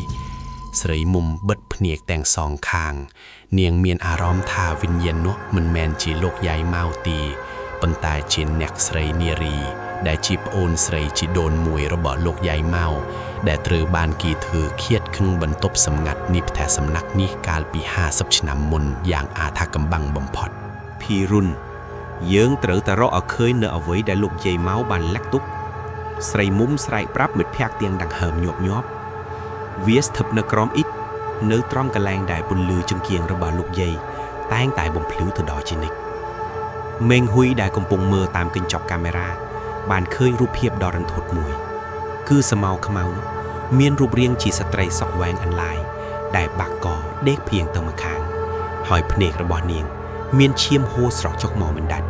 ស្រីមុំបិទភ្នែកទាំងសងខាង នាងមានអារម្មណ៍ថាវិញ្ញាណនោះមិនមែនជាលោកយាយម៉ៅទីប៉ុន្តែជាអ្នកស្រីនារី ដែលជាប្អូនស្រីជីដូនមួយរបស់លោកយាយម៉ៅដែលត្រូវបានគេធ្វើឃាតក្នុងបន្ទប់សម្ងាត់នេះផ្ទះសំណាក់នេះកាលពី50ឆ្នាំមុនយ៉ាងអាថ៌កំបាំងបំផុត ភីរុនយើងត្រូវតែរកឲ្យឃើញនៅអ្វីដែលលោកយាយម៉ៅបានលាក់ទុកស្រីមុំស្រែកប្រាប់មិត្តភក្តិទាំងដង្ហើមញាប់ញាប់វាស្ថិតនៅក្រោមអ៊ីតនៅត្រង់កន្លែងដែលពន្លឺចង្គៀងរបស់លោកយាយតែងតែបំភ្លឺទៅដល់ជានិច្ចមេងហ៊ុយដែលកំពុងមើលតាមកញ្ចក់កាមេរ៉ាបានឃើញរូបភាពដ៏រន្ធត់មួយ គឺស្រមោលខ្មៅនោះមានរូបរាងជាស្ត្រីសក់វែងអន្លាយដែលបាក់កដេកភៀងទៅម្ខាង ហើយភ្នែករបស់នាង មានឈាមហូរស្រក់ចុកមកមិនដាច់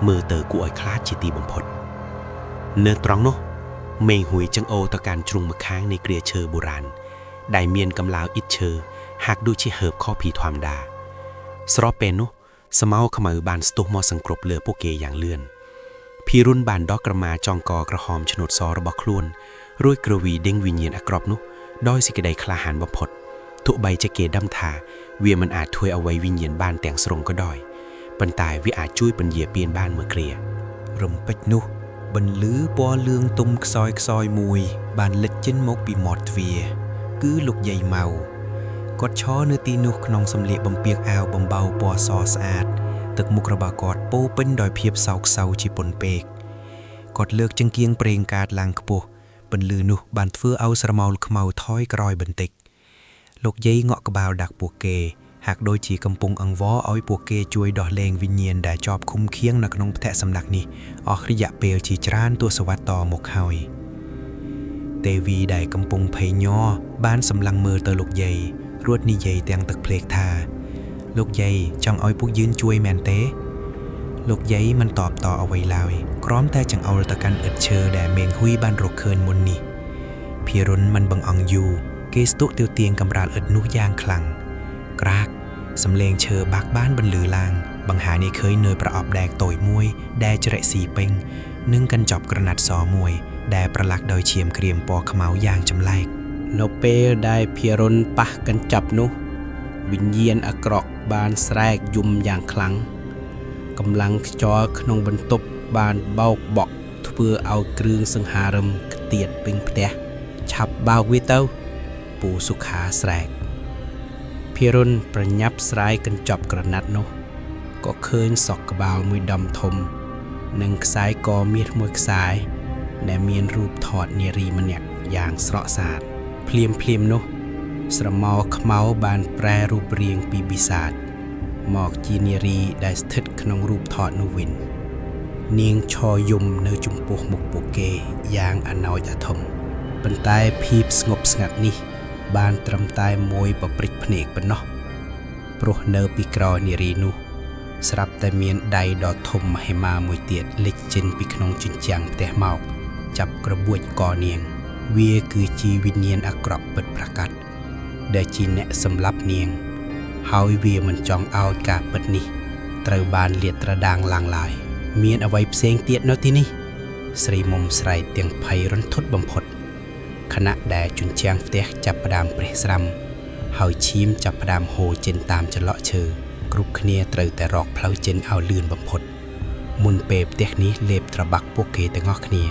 មើលទៅគួរឲ្យខ្លាចជាទីបំផុត នៅត្រង់នោះមេងហ៊ុយចង្អុលទៅកាន់ជ្រុងម្ខាងនៃគ្រាឈើបុរាណដែលមានកម្លាវអ៊ីតឈើហាក់ដូចជាហើបខុសពីធម្មតា ស្របពេលនោះស្មៅខ្មៅបានស្ទុះមកសង្គ្រប់លើពួកគេយ៉ាងលឿនភីរុនបានដោះក្រមាចងកក្រហមឆ្នូតសរបស់ខ្លួនរួចគ្រវីដេញវិញ្ញាណអាក្រក់នោះដោយសេចក្តីក្លាហានបំផុតទោះបីជាគេដឹងថាវាមិនអាចធ្វើអ្វីវិញ្ញាណបានទាំងស្រុងក៏ដោយប៉ុន្តែវាអាចជួយពន្យាពៀនបានមួយគ្រា រំពេចនោះបន្លឺពណ៌លឿងទុំខ្សោយខ្សោយមួយ បានលេចចេញមកពីមាត់ទ្វារគឺលោកយាយម៉ៅគាត់ឈរនៅទីនោះក្នុងសម្លៀកបំពាក់អាវបំបៅពណ៌សស្អាត ទឹកមុខរបស់គាត់ពោរពេញដោយភាពសោកសៅជាពន់ពេកគាត់លើកចង្គៀងប្រេងកាតឡើងខ្ពស់ពន្លឺនោះបានធ្វើឲ្យស្រមោលខ្មៅថយក្រោយបន្តិច លោកយាយងក់ក្បាលដាក់ពួកគេ ហាក់ដូចជាកំពុងអង្វរឲ្យពួកគេជួយដោះលែងវិញ្ញាណដែលជាប់ឃុំឃាំងនៅក្នុងផ្ទះសំណាក់នេះអស់រយៈពេលជាច្រើនទសវត្សរ៍តមកហើយទេវីដែលកំពុងភ័យញ័របានសម្លឹងមើលទៅលោកយាយរួចនិយាយទាំងទឹកភ្លេកថា លោកយាយចង់ឲ្យពួកយើងជួយមែនទេ លោកយាយមិនតបតអ្វីឡើយក្រំតែចង្អុលទៅកាន់ឥដ្ឋឈើដែលមេងហ៊ុយបានរកឃើញមុននេះ ភារុនមិនបង្អង់យូរគេស្ទុកទៅទៀងកម្រាលឥដ្ឋនោះយ៉ាងខ្លាំងក្រាកសំឡេងឈើបាក់បានបន្លឺឡើង បង្ហាញឲ្យឃើញនៅប្រអប់ដែកតូចមួយ ដែលច្រែកស៊ីពេញនិងកញ្ចប់ក្រណាត់សមួយ ដែលប្រឡាក់ដោយឈាមក្រៀមពណ៌ខ្មៅយ៉ាងចម្លែក នៅពេលដែលភារុនប៉ះកញ្ចប់នោះ វិញ្ញាណអាក្រក់បានស្រែកយំយ៉ាងខ្លាំងកម្លាំងខ្យល់ក្នុងបន្ទប់បានបោកបក់ធ្វើឲ្យគ្រឿងសង្ហារឹមខ្ទាតពេញផ្ទះឆាប់បោកវាទៅ ពូសុខាស្រែកភារុនប្រញាប់ស្រាយកញ្ចប់ក្រណាត់នោះក៏ឃើញសក់ក្បាលមួយដុំធំ និងខ្សែកមាសមួយខ្សែដែលមានរូបថតនារីម្នាក់យ៉ាងស្រស់ស្អាតភ្លាមភ្លាមនោះ ស្រមោលខ្មៅបានប្រែរូបរាងពីបិសាចមកជានារីដែលស្ថិតក្នុងរូបថតនោះវិញ នាងឈរយំនៅចំពោះមុខពួកគេយ៉ាងអណោចអាធំប៉ុន្តែភាពស្ងប់ស្ងាត់នេះ បានត្រឹមតែមួយប្រព្រឹត្តភ្នែកប៉ុណ្ណោះព្រោះនៅពីក្រោយនារីនោះ ស្រាប់តែមានដៃដ៏ធំមហិមាមួយទៀតលេចចេញពីក្នុងជញ្ជាំងផ្ទះមក ចាប់ក្របួចកនាង វាគឺជាវិញ្ញាណអាក្រក់ពិតប្រាកដដែលជាអ្នកសម្លាប់នាង ហើយវាមិនចង់ឲ្យការពិតនេះ ត្រូវបានលាតត្រដាងឡើងឡើយ មានអ្វីផ្សេងទៀតនៅទីនេះ ស្រីមុំស្រែកទាំងភ័យរន្ធត់បំផុតខណៈដែលជញ្ជាំងផ្ទះចាប់ផ្ដើមប្រេះស្រាំ ហើយឈាមចាប់ផ្ដើមហូរចេញតាមចន្លោះឈើគ្រប់គ្នាត្រូវតែរកផ្លូវចេញឲ្យលឿនបំផុត មុនពេលផ្ទះនេះលេបត្របាក់ពួកគេទាំងអស់គ្នា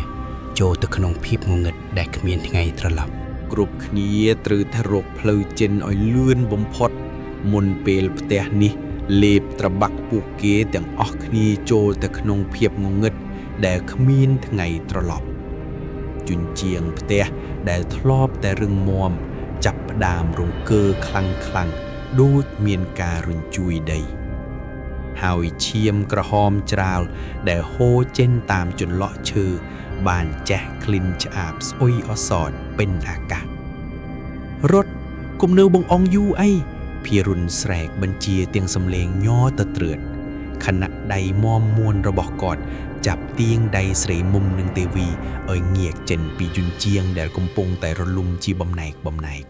ចូលទៅក្នុងភាពងងឹតដែលគ្មានថ្ងៃត្រឡប់ គ្រប់គ្នាត្រូវតែរកផ្លូវចេញឲ្យលឿនបំផុត មុនពេលផ្ទះនេះលេបត្របាក់ពួកគេទាំងអស់គ្នាចូលទៅក្នុងភាពងងឹត ដែលគ្មានថ្ងៃត្រឡប់ជញ្ជាំងផ្ទះដែលធ្លាប់តែរឹងមាំចាប់ផ្ដើមរង្គើខ្លាំងខ្លាំងៗដូចមានការរញ្ជួយដី ហើយឈាមក្រហមច្រាលដែលហូរចេញតាមចន្លក់ឈើបានចេះក្លិនឆ្អាបស្អុយអសតពេញអាកាសរត់គុំនៅបងអងយូរអីភិរុនស្រែកបញ្ជាទាំងសំឡេងញ័រទៅត្រឿតខណៈដៃមមមួនរបស់គាត់ចាប់ទាងដៃស្រីមុំនិងទេវីឲ្យងាកចេញពីជញ្ជាំងដែលកំពុងតែរលំជាបំណែកបំណែក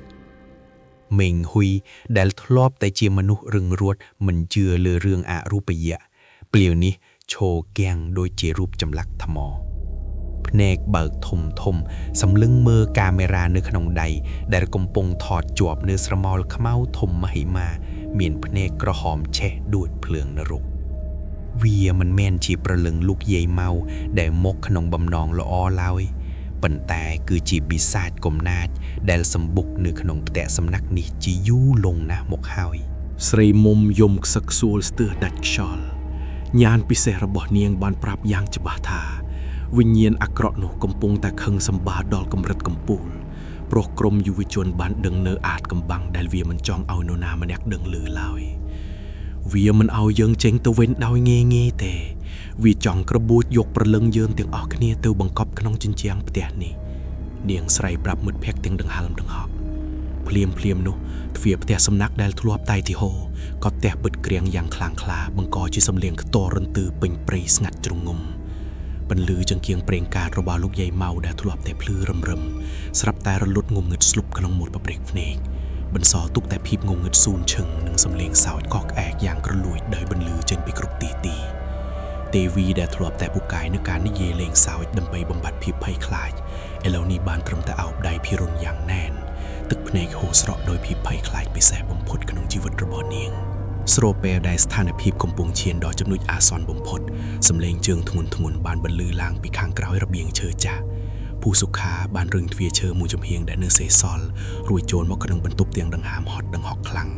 មេងហ៊ុយដែលធ្លាប់តែជាមនុស្សរឹងរូតមិនជឿលើរឿងអរូបយៈពេលនេះឈរគាំងដូចជារូបចម្លាក់ថ្មភ្នែកបើកធំធំសម្លឹងមើលកាមេរ៉ានៅក្នុងដៃដែលកំពុងថតជាប់នៅស្រមោលខ្មៅធំមហិមា មានភ្នែកក្រហមឆេះដូចភ្លើងនរក វាមិនមែនជាប្រលឹងលោកយាយម៉ៅដែលមកក្នុងបំណងល្អឡើយប៉ុន្តែគឺជាបិសាចកំណាចដែលសម្បុកនៅក្នុងផ្ទះសំណាក់នេះជាយូរលង់ណាស់មកហើយ ស្រីមុំយំខ្សឹកខ្សួលស្ទើរដាច់ខ្យល់ញាណពិសេសរបស់នាងបានប្រាប់យ៉ាងច្បាស់ថា វិញ្ញាណអាក្រក់នោះកំពុងតែខឹងសម្បារដល់កម្រិតកំពូលព្រោះក្រុមយុវជនបានដឹងនៅអាតកំបាំងដែលវាមិនចង់ឲ្យនរណាម្នាក់ដឹងឮឡើយវាមិនឲ្យយើងចេញទៅវិញដោយងាយងាយទេ វាចង់ក្របួចយកប្រលឹងយើងទាំងអស់គ្នាទៅបង្កប់ក្នុងជញ្ជាំងផ្ទះនេះ នាងស្រីប្រាប់មិត្តភក្តិទាំងដង្ហើមដង្ហក់ភ្លាមភ្លាមនោះទ្វារផ្ទះសំណាក់ដែលធ្លាប់តែទីហោក៏ផ្ទះបិទក្រៀងយ៉ាងខ្លាំងក្លាបង្កជាសំលៀងខ្ទររន្ទឺពេញព្រៃស្ងាត់ជ្រងំពន្លឺចង្គៀងប្រេងកាតរបស់លោកយាយម៉ៅដែលធ្លាប់តែភ្លឺរឹមរឹមស្រាប់តែរលត់ងំងឹតស្លុបក្នុងមុតប្រព្រេកភ្នែកបន្សល់ទុកតែភាពងងឹតស៊ូនឈឹងនិងសំឡេងសោចកកក្អែកយ៉ាងក្រលួចដោយបន្លឺចេញពីគ្រប់ទីទី ទេវីដែលធ្លាប់តែពូកែនៅការនិយាយលេងសើចដើម្បីបំបត្តិភាពភ័យខ្លាចឥឡូវនេះបានត្រឹមតែអោបដៃភិរុនយ៉ាងណែនទឹកភ្នែកហូរស្រក់ដោយភាពភ័យខ្លាចពិសេសបំផុតក្នុងជីវិតរបស់នាងស្របពេលដែលស្ថានភាពកំពុងឈានដល់ចំណុចអាសន្នបំផុតសម្លេងជើងធ្ងន់ធ្ងន់បានបន្លឺឡើងពីខាងក្រោយរបៀងឈើចាស់ពូសុខាបានរឹងទ្វារឈើមួយចំហៀងដែលនៅសេសសល់រួចចូលមកក្នុងបន្ទប់ទាំងដង្ហើមហត់ដង្ហក់ខ្លាំង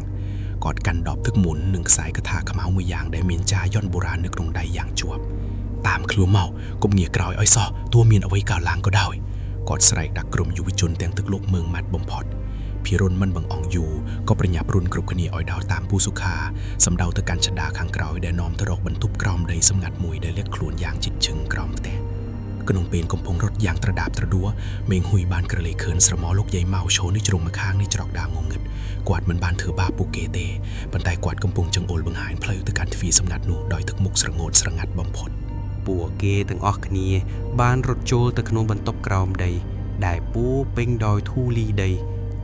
គាត់កាន់ដបទឹកមុននិងខ្សែកថាខ្មៅមួយយ៉ាងដែលមានចាយន្តបុរាណនៅក្នុងដៃយ៉ាងជាប់តាមខ្លួនមកកុំងាក្រោយឲ្យសោះទោះមានអ្វីកើតឡើងក៏ដោយគាត់ស្រែកដាក់ក្រុមយុវជនទាំងទឹកលោកមើងម៉ាត់បំផុតភិរុនមិនបង្អង់យូរក៏ប្រញាប់រុនគ្រប់គ្នាឲ្យដោរតាមពូសុខាសម្ដៅទៅកាន់ចដាខាងក្រោយដែលនាំទៅរកបន្ទប់ក្រោមដីសម្ងាត់មួយដែលលាក់ខ្លួនយ៉ាងជិតឈឹងក្រោមផ្ទះក្នុងពេលកំពុងរត់យ៉ាងត្រដាបត្រដួមេងហ៊ុយបានក្រឡេកឃើញស្រមោលលោកយាយម៉ៅឈរនៅជ្រុងម្ខាងនៃច្រកដើមងងឹតគាត់មិនបានធ្វើបាបពួកគេទេប៉ុន្តែគាត់កំពុងចង្អុលបង្ហាញផ្លូវទៅកាន់ទ្វារសម្ងាត់នោះដោយទឹកមុខស្រងូតស្រងាត់បំផុត ពួកគេទាំងអស់គ្នាបានរត់ចូលទៅក្នុងបន្ទប់ក្រោមដី ដែលពោរពេញដោយធូលីដី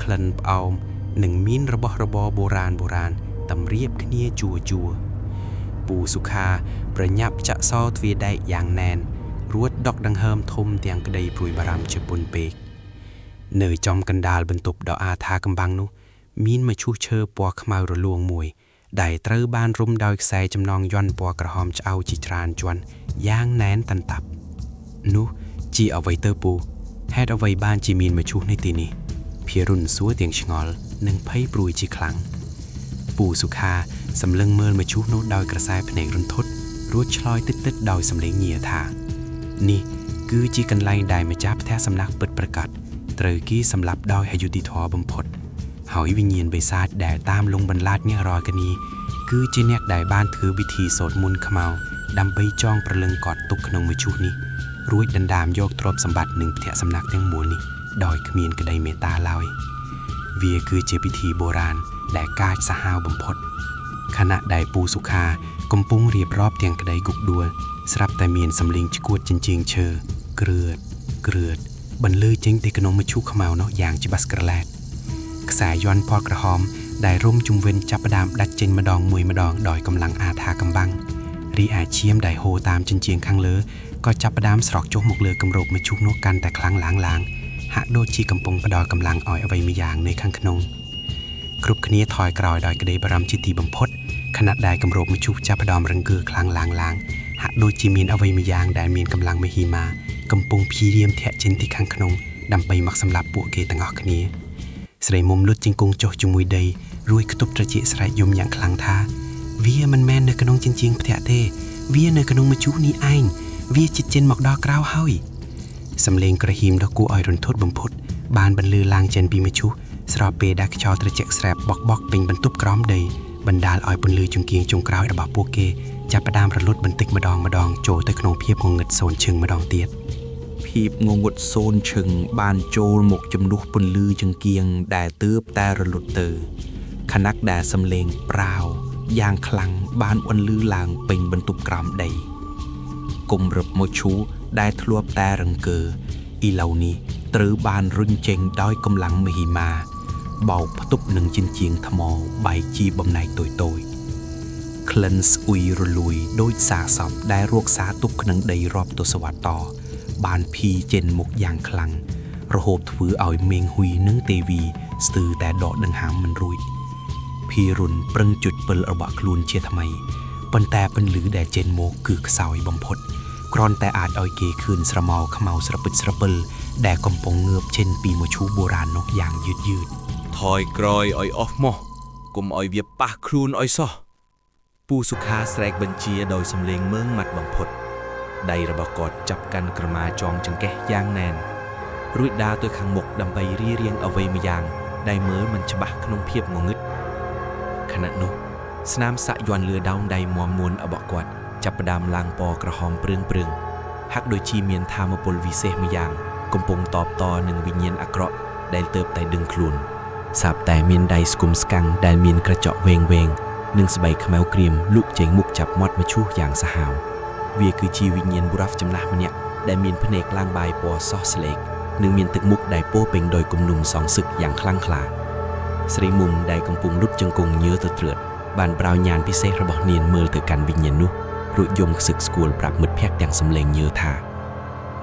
ក្លិនផ្អោមនិងមានរបស់របរបុរាណបុរាណតម្រៀបគ្នាជួរជួរពូសុខាប្រញាប់ចាក់សោទ្វារដែកយ៉ាងណែនរួចដកដង្ហើមធំទាំងក្តីព្រួយបារម្ភជាពន់ពេកនៅចំកណ្ដាលបន្ទប់ដ៏អាថាកំបាំងនោះ មានមឈូសឈើពណ៌ខ្មៅរលួងមួយ ដែលត្រូវបានរុំដោយខ្សែចំណងយ័ន្តពណ៌ក្រហមឆ្អៅជាច្រើនជាន់យ៉ាងណែនតន្តាប់នោះជាអ្វីទៅពូហេតុអ្វីបានជាមានមឈូសនៅទីនេះភិរុនសួរទាំងឆ្ងល់និងភ័យព្រួយជាខ្លាំងពូសុខាសម្លឹងមើលមឈូសនោះដោយក្រសែភ្នែករន្ធត់រួចឆ្លើយតិចៗដោយសំឡេងញៀថា នេះគឺជាកន្លែងដែលម្ចាស់ផ្ទះសំណាក់ពិតប្រាកដត្រូវគេសម្លាប់ដោយអយុត្តិធម៌បំផុត ហើយវិញ្ញាណបិសាចដែលតាមលងបន្លាចអ្នករាល់គ្នាគឺជាអ្នកដែលបានធ្វើពិធីសូត្រមន្តខ្មៅដើម្បីចងប្រលឹងកត់ទុកក្នុងមឈូសនេះរួចដណ្ដើមយកទ្រព្យសម្បត្តិនិងផ្ទះសំណាក់ទាំងមូលនេះដោយគ្មានក្តីមេត្តាឡើយវាគឺជាពិធីបុរាណដែលកាចសាហាវបំផុតខណៈដែលពូសុខាកំពុងរៀបរាប់ទាំងក្តីគុកដួលស្រាប់តែមានសំឡេងឆ្កួតជញ្ជាំងឈើគ្រឿតគ្រឿតបន្លឺចេញទៅក្នុងមឈូសខ្មៅនោះយ៉ាងច្បាស់ក្រឡែត ខ្សែយ័ន្តពណ៌ក្រហមដែលរុំជុំវិញចាប់ផ្ដើមដាច់ចេញម្ដងមួយម្ដងដោយកម្លាំងអាថាកំបាំងរីឯឈាមដែលហូរតាមជញ្ជាំងខាងលើក៏ចាប់ផ្ដើមស្រកចុះមកលើគម្របមឈូសនោះកាន់តែខ្លាំងឡើងឡើងហាក់ដូចជាកំពុងផ្ដល់កម្លាំងឲ្យអ្វីម្យ៉ាងនៅខាងក្នុងគ្រប់គ្នាថយក្រោយដោយក្តីបារម្ភជាទីបំផុតខណៈដែលគម្របមឈូសចាប់ផ្ដើមរង្គើខ្លាំងឡើងឡើងហាក់ដូចជាមានអ្វីម្យ៉ាងដែលមានកម្លាំងមហិមាកំពុងព្យាយាមធាក់ចេញទីខាងក្នុងដើម្បីមកសម្លាប់ពួកគេទាំងអស់គ្នា ស្រីមុំលុតជង្គង់ចុះជាមួយដីរួចខ្ទប់ត្រចៀកស្រែកយំយ៉ាងខ្លាំងថា វាមិនមែននៅក្នុងជញ្ជាំងផ្ទះទេ វានៅក្នុងមឈូសនេះឯង វាជិតចេញមកដល់ក្រៅហើយសំឡេងក្រហៀមដ៏គួរឲ្យរន្ធត់បំផុតបានបន្លឺឡើងចេញពីមឈូសស្របពេលដែលខ្យល់ត្រជាក់ស្រែបបក់បក់ពេញបន្ទប់ក្រោមដីបណ្ដាលឲ្យពន្លឺចង្គៀងចុងក្រោយរបស់ពួកគេចាប់ផ្ដើមរលត់បន្តិចម្ដងម្ដងចូលទៅក្នុងភាពងងឹតសូន្យឈឹងម្ដងទៀត ភាពងងឹតសូន្យឈឹងបានចូលមកជំនួសពន្លឺចង្គៀងដែលទើបតែរលត់ទៅខណៈដែលសំឡេងប្រាវយ៉ាងខ្លាំងបានបន្លឺឡើងពេញបន្ទប់ក្រោមដីគម្របមឈូសដែលធ្លាប់តែរង្គើឥឡូវនេះត្រូវបានរុញចេញដោយកម្លាំងមហិមា បោកផ្ទប់នឹងជញ្ជាំងថ្មបែកជាបំណែកតូចៗ ក្លិនស្អុយរលួយដូចសាកសពដែលរក្សាទុកក្នុងដីរាប់ទសវត្សរ៍ត បានភីចេញមុខយ៉ាងខ្លាំងរហូតធ្វើឲ្យមេងហ៊ុយនិងទេវីស្ទើរតែដកដង្ហើមមិនរួចភីរុនប្រឹងចុចពិលរបស់ខ្លួនជាថ្មីប៉ុន្តែពន្លឺដែលចេញមកគឺខ្សោយបំផុតគ្រាន់តែអាចឲ្យគេឃើញស្រមោលខ្មៅស្រពិចស្រពិលដែលកំពុងងើបចេញពីមឈូសបុរាណនោះយ៉ាងយឺតយឺត ថយក្រោយឲ្យអស់មកកុំឲ្យវាប៉ះខ្លួនឲ្យសោះពូសុខាស្រែកបញ្ជាដោយសំឡេងមើងម៉ាត់បំផុតដៃរបស់គាត់ចាប់កាន់ក្រមាចងចង្កេះយ៉ាងណែនរួចដើរទៅខាងមុខដើម្បីរៀបរៀងអ្វីម្យ៉ាងដែលមើលមិនច្បាស់ក្នុងភាពងងឹតខណៈនោះស្នាមសាក់យ័ន្តលឿដោនដៃមាំមួនរបស់គាត់ចាប់ផ្ដើមឡើងពណ៌ក្រហមព្រឿងព្រឿងហាក់ដូចជាមានធម៌ពលវិសេសម្យ៉ាងកំពុងតបតនឹងវិញ្ញាណអាក្រក់ដែលទើបតែដឹងខ្លួន សាបតែមានដៃស្គុំស្កាំងដែលមានក្រចកវែងវែងនិងស្បែកខ្មៅក្រៀមលូកចេញមុខចាប់មាត់មឈូសយ៉ាងសាហាវវាគឺជាវិញ្ញាណបុរសចំណាស់ម្នាក់ដែលមានភ្នែកឡើងបាយពណ៌សស្លេកនិងមានទឹកមុខដែលពោរពេញដោយគំនុំសងសឹកយ៉ាងខ្លាំងក្លាស្រីមុំដែលកំពុងលុតជង្គង់ញើទៅត្រឿតបានប្រោញញាណពិសេសរបស់នាងមើលទៅកាន់វិញ្ញាណនោះរួចយំខ្សឹកស្គួលប្រាប់មិត្តភក្តិទាំងសំឡេងញើថា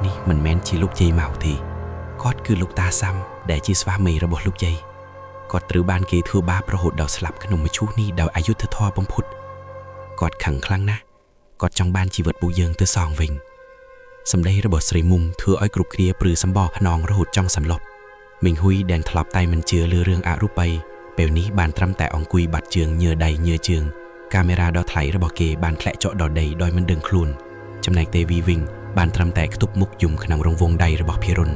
នេះមិនមែនជាលោកយាយម៉ៅទេគាត់គឺលោកតាសាំដែលជាស្វាមីរបស់លោកយាយ គាត់ត្រូវបានគេធ្វើបាបរហូតដល់ស្លាប់ក្នុងមឈូសនេះដោយអយុត្តិធម៌បំផុតគាត់ខឹងខ្លាំងណាស់គាត់ចង់បានជីវិតពួកយើងទៅសងវិញសម្ដីរបស់ស្រីមុំធ្វើឲ្យគ្រប់គ្រាព្រឺសម្បកខ្នងរហូតចង់សន្លប់មីងហ៊ុយដែលធ្លាប់តែមិនជឿលើរឿងអរូបីពេលនេះបានត្រឹមតែអង្គុយបាត់ជើងញើដៃញើជើងកាមេរ៉ាដ៏ថ្លៃរបស់គេបានធ្លាក់ចុះដល់ដីដោយមិនដឹងខ្លួនចំណែកទេវីវិញបានត្រឹមតែខ្ទប់មុខយំក្នុងរង្វង់ដៃរបស់ភិរុន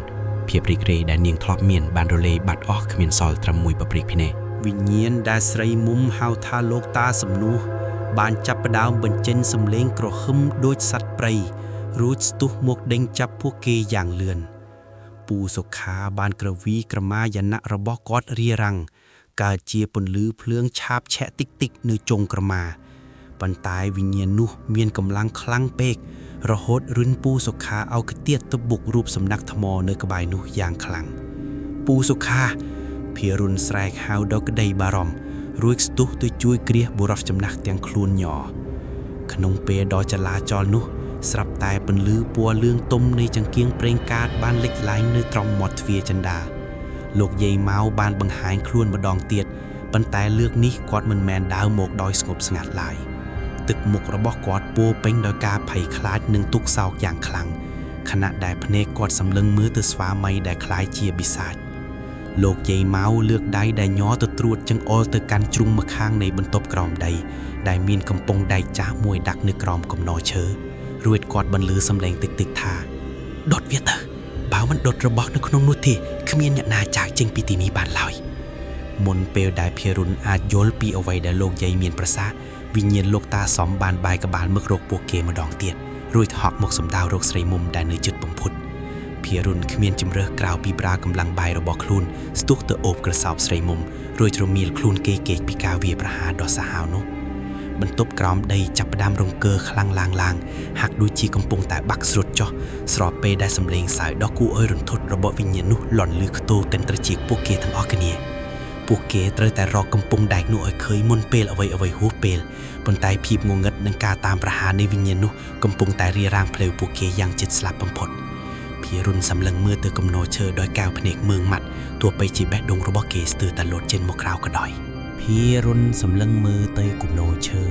ភាពរីករាយដែលនាងធ្លាប់មានបានរលាយបាត់អស់គ្មានសល់ត្រឹមមួយប្រព្រិចភ្នែក វិញ្ញាណដែលស្រីមុំហៅថាលោកតាសំនួសបានចាប់ផ្ដើមបញ្ចេញសំឡេងក្រហឹមដូចសត្វព្រៃរួចស្ទុះមកដេញចាប់ពួកគេយ៉ាងលឿនពូសុខាបានក្រវីក្រមាយណៈរបស់គាត់រារាំងកើតជាពន្លឺភ្លើងឆាបឆែកតិចតិចៗនៅចុងក្រមាប៉ុន្តែវិញ្ញាណនោះមានកម្លាំងខ្លាំងពេករហូតរុញពូសុខាឲ្យខ្ទាតទៅបុករូបសំណាកថ្មនៅក្បែរនោះយ៉ាងខ្លាំងពូសុខា ភារុនស្រែកហៅដល់ក្តីបារម្ភរួចស្ទុះទៅជួយគ្រាសបុរសចំណាស់ទាំងខ្លួនញ័រក្នុងពេលដ៏ចលាចលនោះ ស្រាប់តែពន្លឺពណ៌លឿងទុំនៃចង្គៀងប្រេងកាតបានលេចឡើងនៅត្រង់មាត់ទ្វារចិន្តាលោកយាយម៉ៅបានបង្ហាញខ្លួនម្ដងទៀតប៉ុន្តែលើកនេះគាត់មិនមែនដើរមកដោយស្ងប់ស្ងាត់ឡើយទឹកមុខរបស់គាត់ពោរពេញដោយការភ័យខ្លាចនិងទុក្ខសោកយ៉ាងខ្លាំងខណៈដែលភ្នែកគាត់សម្លឹងមើលទៅស្វាមីដែលក្លាយជាបិសាច លោកយាយម៉ៅលើកដៃដែលញ័រទៅត្រួតចង្អុលទៅកាន់ជ្រុងម្ខាងនៃបន្ទប់ក្រោមដីដែលមានកំពង់ដែកចាស់មួយដាក់នៅក្រោមកំណរឈើរួចគាត់បន្លឺសំឡេងតិចៗថាដុតវាទៅបើមិនដុតរបស់នៅក្នុងនោះទេគ្មានអ្នកណាចាកចេញពីទីនេះបានឡើយមុនពេលដែលភារុនអាចយល់ពីអ្វីដែលលោកយាយមានប្រសាសន៍វិញ្ញាណលោកតាសំបានបែរក្បាលមករកពួកគេម្ដងទៀតរួចហក់មកសម្ដៅរកស្រីមុំដែលនៅជិតបំផុត ភារុនគ្មានជំរើសក្រៅពីប្រើកម្លាំងបាយរបស់ខ្លួនស្ទុះទៅអូបក្រសោបស្រីមុំរួចរមៀលខ្លួនគេកេកពីការវាយប្រហារដ៏សាហាវនោះបន្ទប់ក្រោមដីចាប់ផ្ដើមរង្គើខ្លាំងឡើងឡើងហាក់ដូចជាកំពុងតែបាក់ស្រុតចុះស្របពេលដែលសំឡេងសើចដ៏គួរឲ្យរន្ធត់របស់វិញ្ញាណនោះលន់ឮខ្ទោទាំងត្រចៀកពួកគេទាំងអស់គ្នាពួកគេត្រូវតែរកកំពុងដែកនោះឲ្យឃើញមុនពេលអ្វីអ្វីហួសពេលប៉ុន្តែភាពងងឹតនិងការតាមប្រហារនៃវិញ្ញាណនោះកំពុងតែរារាំងផ្លូវពួកគេយ៉ាងជិតស្លាប់បំផុត ភារុនសម្លឹងមើលទៅកំណរឈើដោយកែវភ្នែកមើងម៉ាត់ទោះបីជាបេះដូងរបស់គេស្ទើរតែលោតចេញមកក្រៅក៏ដោយភារុនសម្លឹងមើលទៅគំនរឈើ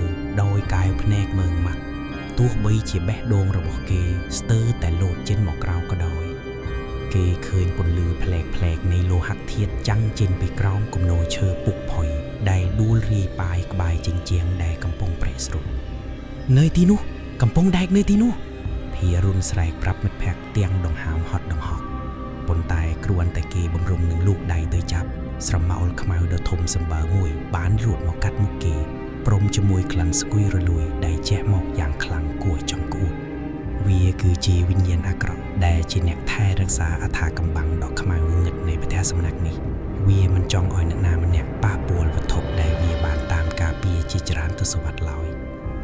ដោយកែវភ្នែកមើងម៉ាត់ទោះបីជាបេះដូងរបស់គេស្ទើរតែលោតចេញមកក្រៅក៏ដោយគេឃើញពន្លឺផ្លែកផ្លែកនៃលោហៈធាតុចាំងចេញពីក្រោមគំនរឈើពុកផុយដែលដួលរាយប៉ាយក្បែរជញ្ជាំងដែលកំពុងប្រេះស្រុតនៅទីនោះកំពុងដែកនៅទីនោះ ភារុនស្រែកប្រាប់មិត្តភក្តិទាំងដង្ហើមហត់ដង្ហក់ប៉ុន្តែគ្រាន់តែគេបំរុងនឹងលូកដៃទៅចាប់ស្រមោលខ្មៅដ៏ធំសម្បើមមួយបានរូតមកកាត់មុខគេព្រមជាមួយក្លិនស្គួយរលួយដែលជះមកយ៉ាងខ្លាំងគួរចង់ក្អួតវាគឺជាវិញ្ញាណអាក្រក់ដែលជាអ្នកថែរក្សាអថាកំបាំងដ៏ខ្មៅងងឹតនៃផ្ទះសំណាក់នេះវាមិនចង់ឲ្យអ្នកណាម្នាក់ប៉ះពាល់វត្ថុដែលវាបានតាមការពារជាច្រើនទសវត្សរ៍ឡើយ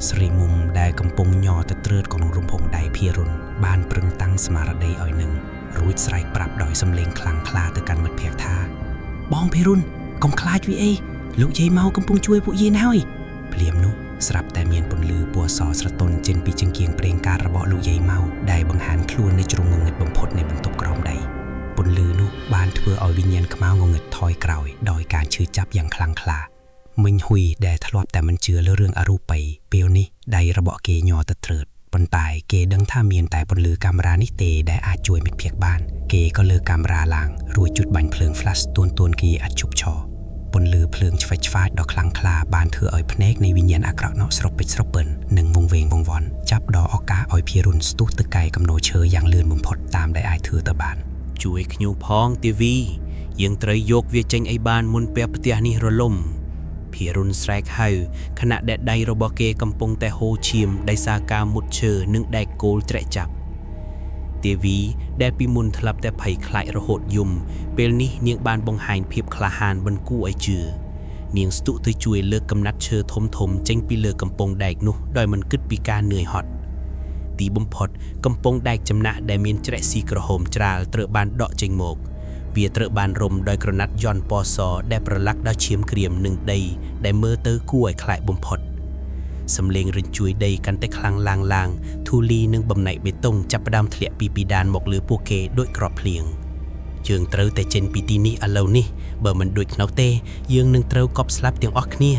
ស្រីមុំដែលកំពុងញ័រទៅត្រើតក្នុងរំភងដៃភារុនបានប្រឹងតាំងស្មារតីឲ្យនឹងរួចស្រែកប្រាប់ដោយសំឡេងខ្លាំងក្លាទៅកាន់មិត្តភក្តិថាបងភារុនកុំខ្លាចវាអីលោកយាយមកកំពុងជួយពួកយានហើយភ្លាមនោះស្រាប់តែមានពន្លឺពណ៌សស្រទន់ចេញពីចង្គៀងប្រេងការរបស់លោកយាយម៉ៅដែលបង្ហាញខ្លួននៅជ្រុងងងឹតបំផុតនៃបន្ទប់ក្រោមដីពន្លឺនោះបានធ្វើឲ្យវិញ្ញាណខ្មៅងងឹតថយក្រោយដោយការឈឺចាប់យ៉ាងខ្លាំងក្លាមិញហ៊ុយដែលធ្លាប់តែមិនជឿលើរឿងអរូបីពេលនេះដៃរបស់គេញ័រទៅត្រើតប៉ុន្តែគេដឹងថាមានតែពន្លឺកាមេរ៉ានេះទេដែលអាចជួយមិត្តភក្តិបានគេក៏លើកកាមេរ៉ាឡើងរួចជុតបាញ់ភ្លើង flash ទួនទួនគេអាចជប់ឈរពន្លឺភ្លើងឆ្វេចឆ្វាចដ៏ខ្លាំងក្លាបានធ្វើឲ្យភ្នែកនៃវិញ្ញាណអាក្រក់នោះស្រុបពេចស្រុបពិននិងវង្វេងវង្វាន់ចាប់ដល់ឱកាសឲ្យភារុនស្ទុះទៅកែកំណោឈើយ៉ាងលឿនបំផុតតាមដែលអាចធ្វើទៅបាន ជួយខ្ញុំផងទេវីយើងត្រូវយកវាចេញឲ្យបានមុនពេលផ្ទះនេះរលំភារុនស្រែកហៅខណៈដែលដៃរបស់គេកំពុងតែហូរឈាមដោយសារការមុតឈើនិងដែកគោលត្រែកចាប់ទេវីដែលពីមុនធ្លាប់តែភ័យខ្លាចរហូតយំពេលនេះនាងបានបង្ហាញភាពក្លាហានមិនគួរឲ្យជឿនាងស្ទុះទៅជួយលើកកំណាត់ឈើធំធំចេញពីលើកំពង់ដែកនោះដោយមិនគិតពីការនឿយហត់ទីបំផុតកំពង់ដែកចំណាក់ដែលមានច្រែកស៊ីក្រហមច្រាលត្រូវបានដកចេញមកវាត្រូវបានរុំដោយក្រណាត់យន្តពណ៌សដែលប្រឡាក់ដោយឈាមក្រៀមនិងដីដែលមើលទៅគួរឲ្យខ្លាចបំផុតសំឡេងរញ្ជួយដីកាន់តែខ្លាំងឡើងឡើងធូលីនិងបំណែកបេតុងចាប់ផ្ដើមធ្លាក់ពីពីដានមកលើពួកគេដោយក្របភ្លៀងយើងត្រូវតែចេញពីទីនេះឥឡូវនេះបើមិនដូចខ្នោះទេយើងនឹងត្រូវកប់ស្លាប់ទាំងអស់គ្នា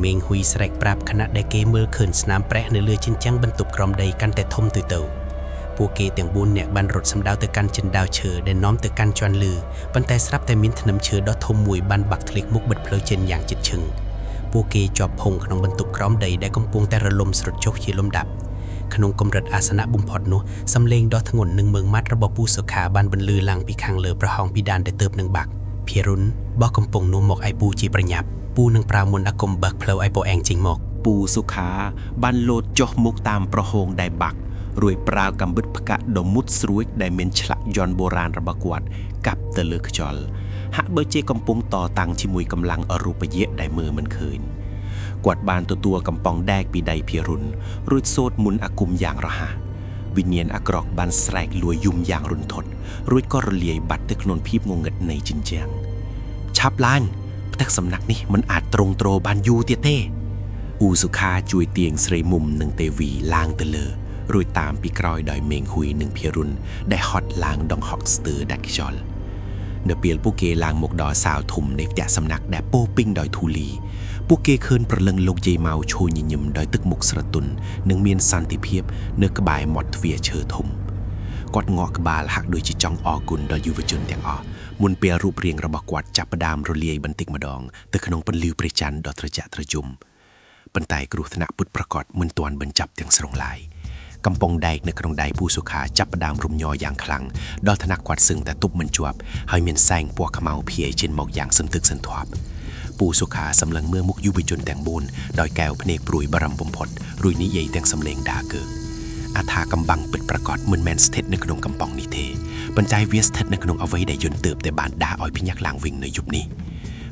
មេងហ៊ុយស្រែកប្រាប់ខណៈដែលគេមើលឃើញស្នាមប្រេះនៅលើជញ្ជាំងបន្ទប់ក្រោមដីកាន់តែធំទៅទៅពួកគេទាំង4នាក់បានរត់សម្ដៅទៅកាន់ចិនដាវឈើដែលនាំទៅកាន់ជាន់លើប៉ុន្តែស្រាប់តែមានធ្នឹមឈើដ៏ធំមួយបានបាក់ធ្លាក់មុខបិទផ្លូវចេញយ៉ាងជិតឈឹងពួកគេជាប់ផុងក្នុងបន្ទប់ក្រោមដីដែលកំពុងតែរលំស្រុតចុះជាលំដាប់ក្នុងកម្រិតអាសនៈបំផុតនោះសំឡេងដ៏ធ្ងន់និងម៉ឺងម៉ាត់របស់ពូសុខាបានបន្លឺឡើងពីខាងលើប្រហោងពីដានដែលទើបនឹងបាក់ភារុនបោះកំពង់នោះមកឲ្យពូជាប្រញាប់ពូនឹងប្រើមុនអាគមបើកផ្លូវឲ្យពូឯងចេញមក ពូសុខាបានលោតចុះមុខតាមប្រហោងដែលបាក់រួចប្រើកាំបិតផ្កាក់ដ៏មុតស្រួចដែលមានឆ្លាក់យ័ន្តបុរាណរបស់គាត់កាប់ទៅលើខ្យល់ហាក់ដូចជាកំពុងតតាំងជាមួយកម្លាំងអរូបយៈដែលមើលមិនឃើញគាត់បានទទួលកំប៉ុងដែកពីដៃភារុនរួចសូត្រមន្តអាគមយ៉ាងរហ័សវិញ្ញាណអាក្រក់បានស្រែកលួយយំយ៉ាងរន្ធត់រួចក៏រលាយបាត់ទៅក្នុងភាពងងឹតនៃជញ្ជាំងឆាប់ឡើងផ្ទះសំណាក់នេះមិនអាចទ្រង់ទ្របានយូរទៀតទេ អ៊ូសុខាជួយទាញស្រីមុំនិងទេវីឡើងទៅលើរួចតាមពីក្រោយដោយមេងហ៊ុយនិងភារុនដែលហត់ឡើងដងហក់ស្ទើរដាច់ខ្យល់នៅពេលពួកគេឡើងមកដល់សាលធំនៃផ្ទះសំណាក់ដែលពោពេញដោយធូលីពួកគេឃើញប្រលឹងលោកយាយម៉ៅឈរញញឹមដោយទឹកមុខស្រទន់និងមានសន្តិភាពនៅក្បែរមាត់ទ្វារឈើធំគាត់ងក់ក្បាលហាក់ដូចជាចង់អរគុណដល់យុវជនទាំងអស់មុនពេលរូបរាងរបស់គាត់ចាប់ផ្ដើមរលាយបន្តិចម្ដងទៅក្នុងពន្លឺព្រះច័ន្ទដ៏ត្រជាក់ត្រជុំប៉ុន្តែគ្រោះថ្នាក់ពិតប្រាកដមិនទាន់បញ្ចប់ទាំងស្រុងឡើយកំប៉ុងដែកនៅក្នុងដៃពូសុខាចាប់ផ្ដើមរំញ័រយ៉ាងខ្លាំងដល់ថ្នាក់គាត់សឹងតែទប់មិនជាប់ហើយមានសែងពណ៌ខ្មៅភាយចេញមកយ៉ាងសន្ធឹកសន្ធាប់ពូសុខាសម្លឹងមើលមុខយុវជនទាំង4ដោយកែវភ្នែកព្រួយបារម្ភបំផុតរួចនិយាយទាំងសំឡេងដាកើអាថាកំបាំងពិតប្រាកដមិនមែនស្ថិតនៅក្នុងកំប៉ុងនេះទេប៉ុន្តែវាស្ថិតនៅក្នុងអ្វីដែលយន្តទើបតែបានដាឲ្យភ្ញាក់ឡើងវិញនៅយប់នេះ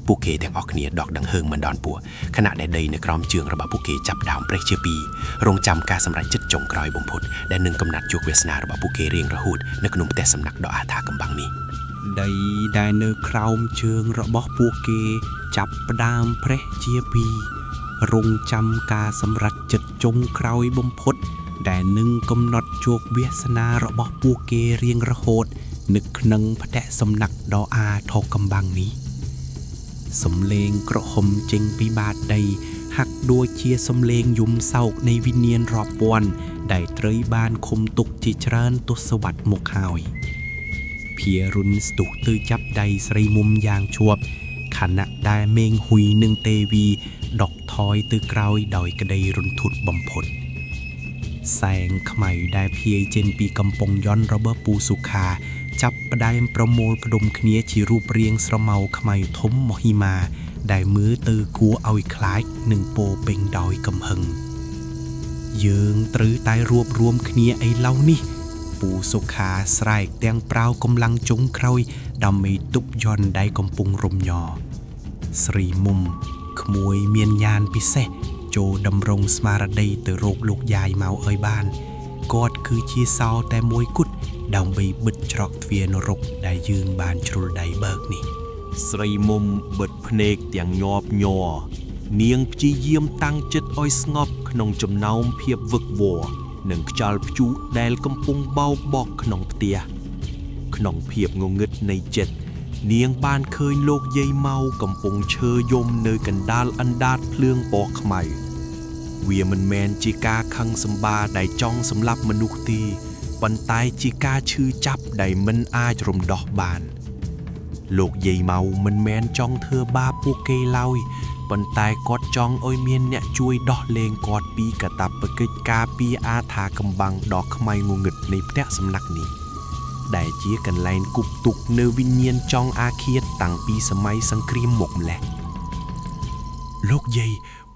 ពួកគេទាំងអស់គ្នាដកដង្ហើមមិនដនពោះខណៈដែលដីនៅក្រោមជើងរបស់ពួកគេចាប់ដើមប្រេះជាពីររងចាំការសម្រេចចិត្តចុងក្រោយបំផុតដែលនឹងកំណត់ជោគវាសនារបស់ពួកគេរៀងរហូតនៅក្នុងផ្ទះសំណាក់ដ៏អាថាកំបាំងនេះ ដីដែលនៅក្រោមជើងរបស់ពួកគេចាប់ផ្ដើមប្រេះជាពីររងចាំការសម្រេចចិត្តចុងក្រោយបំផុតដែលនឹងកំណត់ជោគវាសនារបស់ពួកគេរៀងរហូតនៅក្នុងផ្ទះសំណាក់ដ៏អាថ៌កំបាំងនេះសំឡេងក្រហមចេញពីបាតដីហាក់ដូចជាសំឡេងយំសោកនៃវិញ្ញាណរាប់ពាន់ដែលត្រូវបានឃុំទុកជាច្រើនទសវត្សរ៍មកហើយ ភារុនស្ទុះទៅចាប់ដៃស្រីមុំយ៉ាងជាប់ខណៈដែលមេងហ៊ុយនិងទេវីដកថយទៅក្រោយដោយក្តីរន្ធត់បំផុត แสงខ្មៅដែលភាយចេញពីកំពង់យន្តរបស់ពូសុខា ចាប់ផ្ដើមប្រមូលផ្ដុំគ្នាជារូបរាងស្រមោលខ្មៅធំមហិមា ដែលមើលទៅគួរឲ្យខ្លាចនិងពោរពេញដោយកំហឹង យើងត្រូវតែរួបរួមគ្នាឥឡូវនេះ ពូសុខាស្រែកទាំងប្រាវកម្លាំងចុងក្រោយដើម្បីទប់យន្តដែលកំពុងរំញ័រស្រីមុំក្មួយមានញាណពិសេសចូលតម្រង់ស្មារតីទៅរកលោកយាយមកឲ្យបានគាត់គឺជាសោតែមួយគត់ដើម្បីបិទច្រកទ្វារនរកដែលយើងបានជ្រុលដៃបើកនេះ ស្រីមុំបិទភ្នែកទាំងញាប់ញ័រនាងព្យាយាមតាំងចិត្តឲ្យស្ងប់ក្នុងចំណោមភាពវឹកវរនិងខ្យល់ព្យុះដែលកំពុងបោកបក់ក្នុងផ្ទះក្នុងភាពងងឹតនៃចិត្តនាងបានឃើញលោកយាយម៉ៅកំពុងឈើយំនៅកណ្ដាលអណ្ដាតភ្លើងពណ៌ខ្មៅវាមិនមែនជាការខឹងសម្បារដែលចង់សម្លាប់មនុស្សទេប៉ុន្តែជាការឈឺចាប់ដែលមិនអាចរំដោះបាន លោកយាយម៉ៅមិនមែនចង់ធ្វើបាបពួកគេឡើយប៉ុន្តែគាត់ចង់ឲ្យមានអ្នកជួយដោះលែងគាត់ពីកាតព្វកិច្ចការពារអាថាកំបាំងដ៏ខ្មៅងងឹតនៃផ្ទះសំណាក់នេះដែលជាកន្លែងគប់ទុកនៅវិញ្ញាណចង់អាឃាតតាំងពីសម័យសង្គ្រាមមកម្ល៉េះលោកយាយ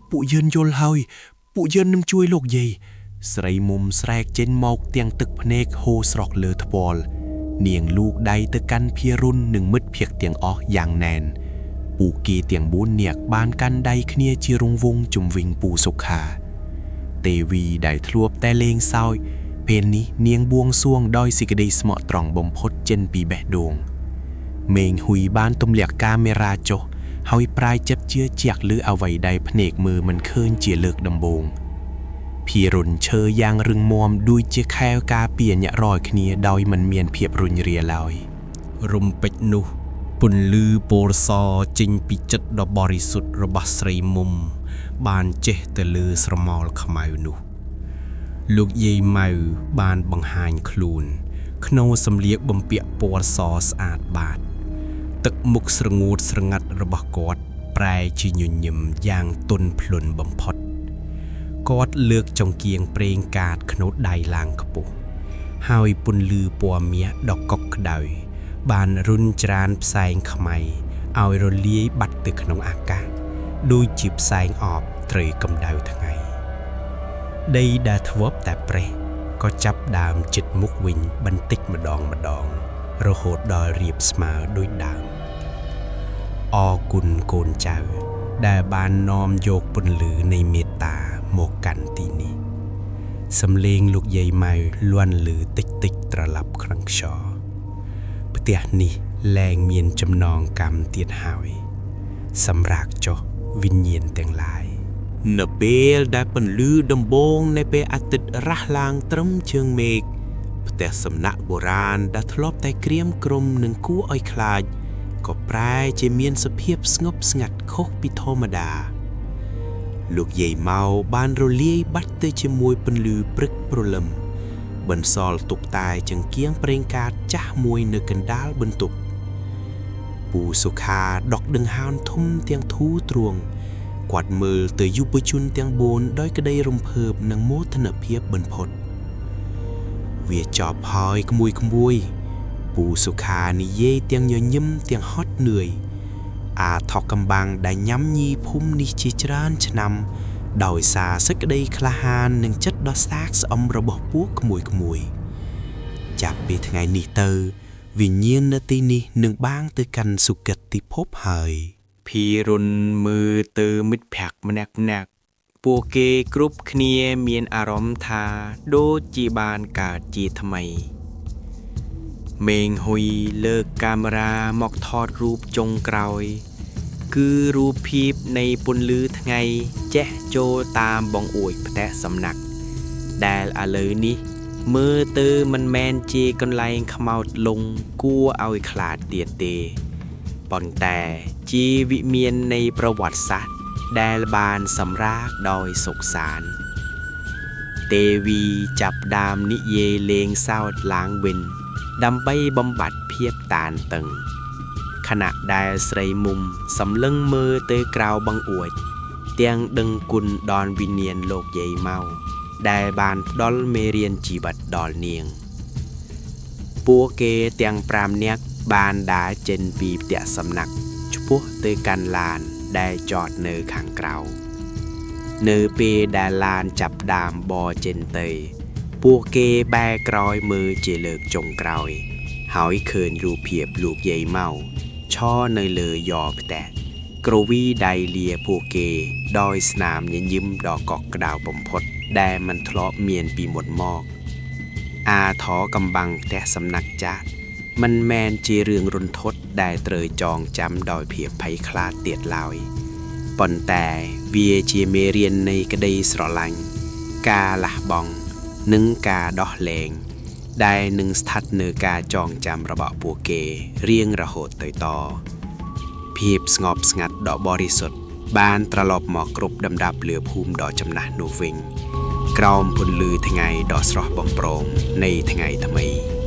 ពួកយើងយល់ហើយ ពួកយើងនឹងជួយលោកយាយស្រីមុំស្រែកចេញមកទាំងទឹកភ្នែកហូរស្រក់លើថ្ពាល់នាងលូកដៃទៅកាន់ភារុននិងមិត្តភក្តិទាំងអស់យ៉ាងណែនពួកគេទាំងបួននាក់បានកាន់ដៃគ្នាជារង្វង់ជំវិញពូសុខា ទេវីដែលធ្លាប់តែលេងសើចពេលនេះនាងបួងសួងដោយសេចក្តីស្មោះត្រង់បំផុតចេញពីបេះដូងមេងហ៊ុយបានទម្លាក់កាមេរ៉ាចុះហើយប្រាយចិត្តជឿជាក់លើអ្វីដែលភ្នែកមើលមិនឃើញជាលើកដំបូង ភីរុនឈើយ៉ាងរឹងមាំដូចជាខែលការពារញាក់រយគ្នាដោយមិនមានភាពរុញរាឡើយ រំពេចនោះពន្លឺពណ៌សចេញពីចិត្តដ៏បរិសុទ្ធរបស់ស្រីមុំ បានជះទៅលើស្រមោលខ្មៅនោះ លោកយាយម៉ៅបានបង្ហាញខ្លួន ក្នុងសម្លៀកបំពាក់ពណ៌សស្អាតបាត ទឹកមុខស្រងូតស្រងាត់របស់គាត់ប្រែជាញញឹមយ៉ាងទន់ភ្លន់បំផុត គាត់លើកចង្គៀងប្រេងកាតក្នុងដៃឡើងខ្ពស់ ហើយពន្លឺពណ៌មាសដ៏កុកក្តៅ បានរុញច្រានផ្សែងខ្មៅឲ្យរលាយបាត់ទៅក្នុងអាកាសដូចជាផ្សែងអបត្រូវកម្ដៅថ្ងៃ ដីដែលធ្លាប់តែប្រេះក៏ចាប់ដើមចិត្តមុខវិញបន្តិចម្ដងម្ដង រហូតដល់រាបស្មើដូចដើមអរគុណកូនចៅ ដែលបាននាំយកពន្លឺនៃមេត្តាមកកាន់ទីនេះ សំឡេងលោកយាយម៉ៅលាន់លឺតិចតិចត្រឡប់ក្នុងខ្យល់ផ្ទះនេះលែងមានចំណងកម្មទៀតហើយ សម្រាកចុះវិញ្ញាណទាំងឡាយ នៅពេលដែលពន្លឺដំបូងនៃពេលអាទិត្យរះឡើងត្រឹមជើងមេឃផ្ទះសំណាក់បុរាណដែលធ្លាប់តែក្រៀមក្រំនិងគួរឲ្យខ្លាចក៏ប្រែជាមានសភាពស្ងប់ស្ងាត់ខុសពីធម្មតា លោកយាយម៉ៅបានរលាយបាត់ទៅជាមួយពន្លឺព្រឹកព្រលឹមបន្សល់ទុកតែចង្គៀងប្រេងកាតចាស់មួយនៅកណ្ដាលបន្ទប់ពូសុខាដកដង្ហើមធំទាំងធូរទ្រង់គាត់មើលទៅយុវជនទាំងបួនដោយក្តីរំភើបនិងមោទនភាពបំផុត វាចប់ហើយក្មួយក្មួយពូសុខានិយាយទាំងញញឹមទាំងហត់នឿយ អាថកកំបាំងដែលញ៉ាំញីភូមិនេះជាច្រើនឆ្នាំ ដោយសារសេចក្តីក្លាហាននិងចិត្តដ៏ស្អាតស្អំរបស់ពួកក្មួយក្មួយចាប់ពីថ្ងៃនេះទៅ វិញ្ញាណនៅទីនេះនឹងបាងទៅកាន់សុគតិភពហើយ ភីរុនមើលទៅមិត្តភក្តិម្នាក់ៗពួកគេគ្រប់គ្នាមានអារម្មណ៍ថាដូចជាបានកើតជាថ្មី មេងហ៊ុយលើកកាមេរ៉ាមកថតរូបចុងក្រោយ គឺរូបភាពនៃពន្លឺថ្ងៃជះចូលតាមបង្អួចផ្ទះសំណាក់ ដែលឥឡូវនេះមើលទៅមិនមែនជាកន្លែងខ្មោចលងគួរឲ្យខ្លាចទៀតទេ ប៉ុន្តែជាវិមាននៃប្រវត្តិសាស្ត្រដែលបានសម្រាកដោយសុខសាន្តទេវីចាប់ដើមនិយាយលេងសើចឡើងវិញ ដើម្បីបំបត្តិភាពតានតឹង ខណៈដែលស្រីមុំសម្លឹងមើលទៅក្រៅបង្អួច ទាំងដឹងគុណដល់វិញ្ញាណលោកយាយម៉ៅ ដែលបានផ្ដល់មេរៀនជីវិតដល់នាង ពួកគេទាំង5នាក់បានដើរចេញពីផ្ទះសំណាក់ឆ្ពោះទៅកាន់ឡានដែលចតនៅខាងក្រៅ នៅពេលដែលឡានចាប់ផ្ដើមបរចេញទៅ ពួកគេបែរក្រោយមើលជាលើកចុងក្រោយ ហើយឃើញរូបភាពលោកយាយម៉ៅឈរនៅលើយ៉រផ្ទះ គ្រវីដៃលាពួកគេដោយស្នាមញញឹមដ៏កក់ក្ដៅបំផុតដែលមិនធ្លាប់មានពីមុនមក អាថ៌កំបាំងផ្ទះសំណាក់ចាស់មិនមែនជារឿងរន្ធត់ដែលត្រូវចងចាំដោយភាពភ័យខ្លាចទៀតឡើយប៉ុន្តែវាជាមេរៀននៃក្តីស្រឡាញ់ការលះបង់និងការដោះលែង ដែលនឹងស្ថិតនៅការចងចាំរបស់ពួកគេរៀងរហូតទៅត ភាពស្ងប់ស្ងាត់ដ៏បរិសុទ្ធបានត្រឡប់មកគ្រប់ដណ្ដាប់លើភូមិដ៏ចំណាស់នោះវិញ ក្រោមពន្លឺថ្ងៃដ៏ស្រស់បំព្រងនៃថ្ងៃថ្មី។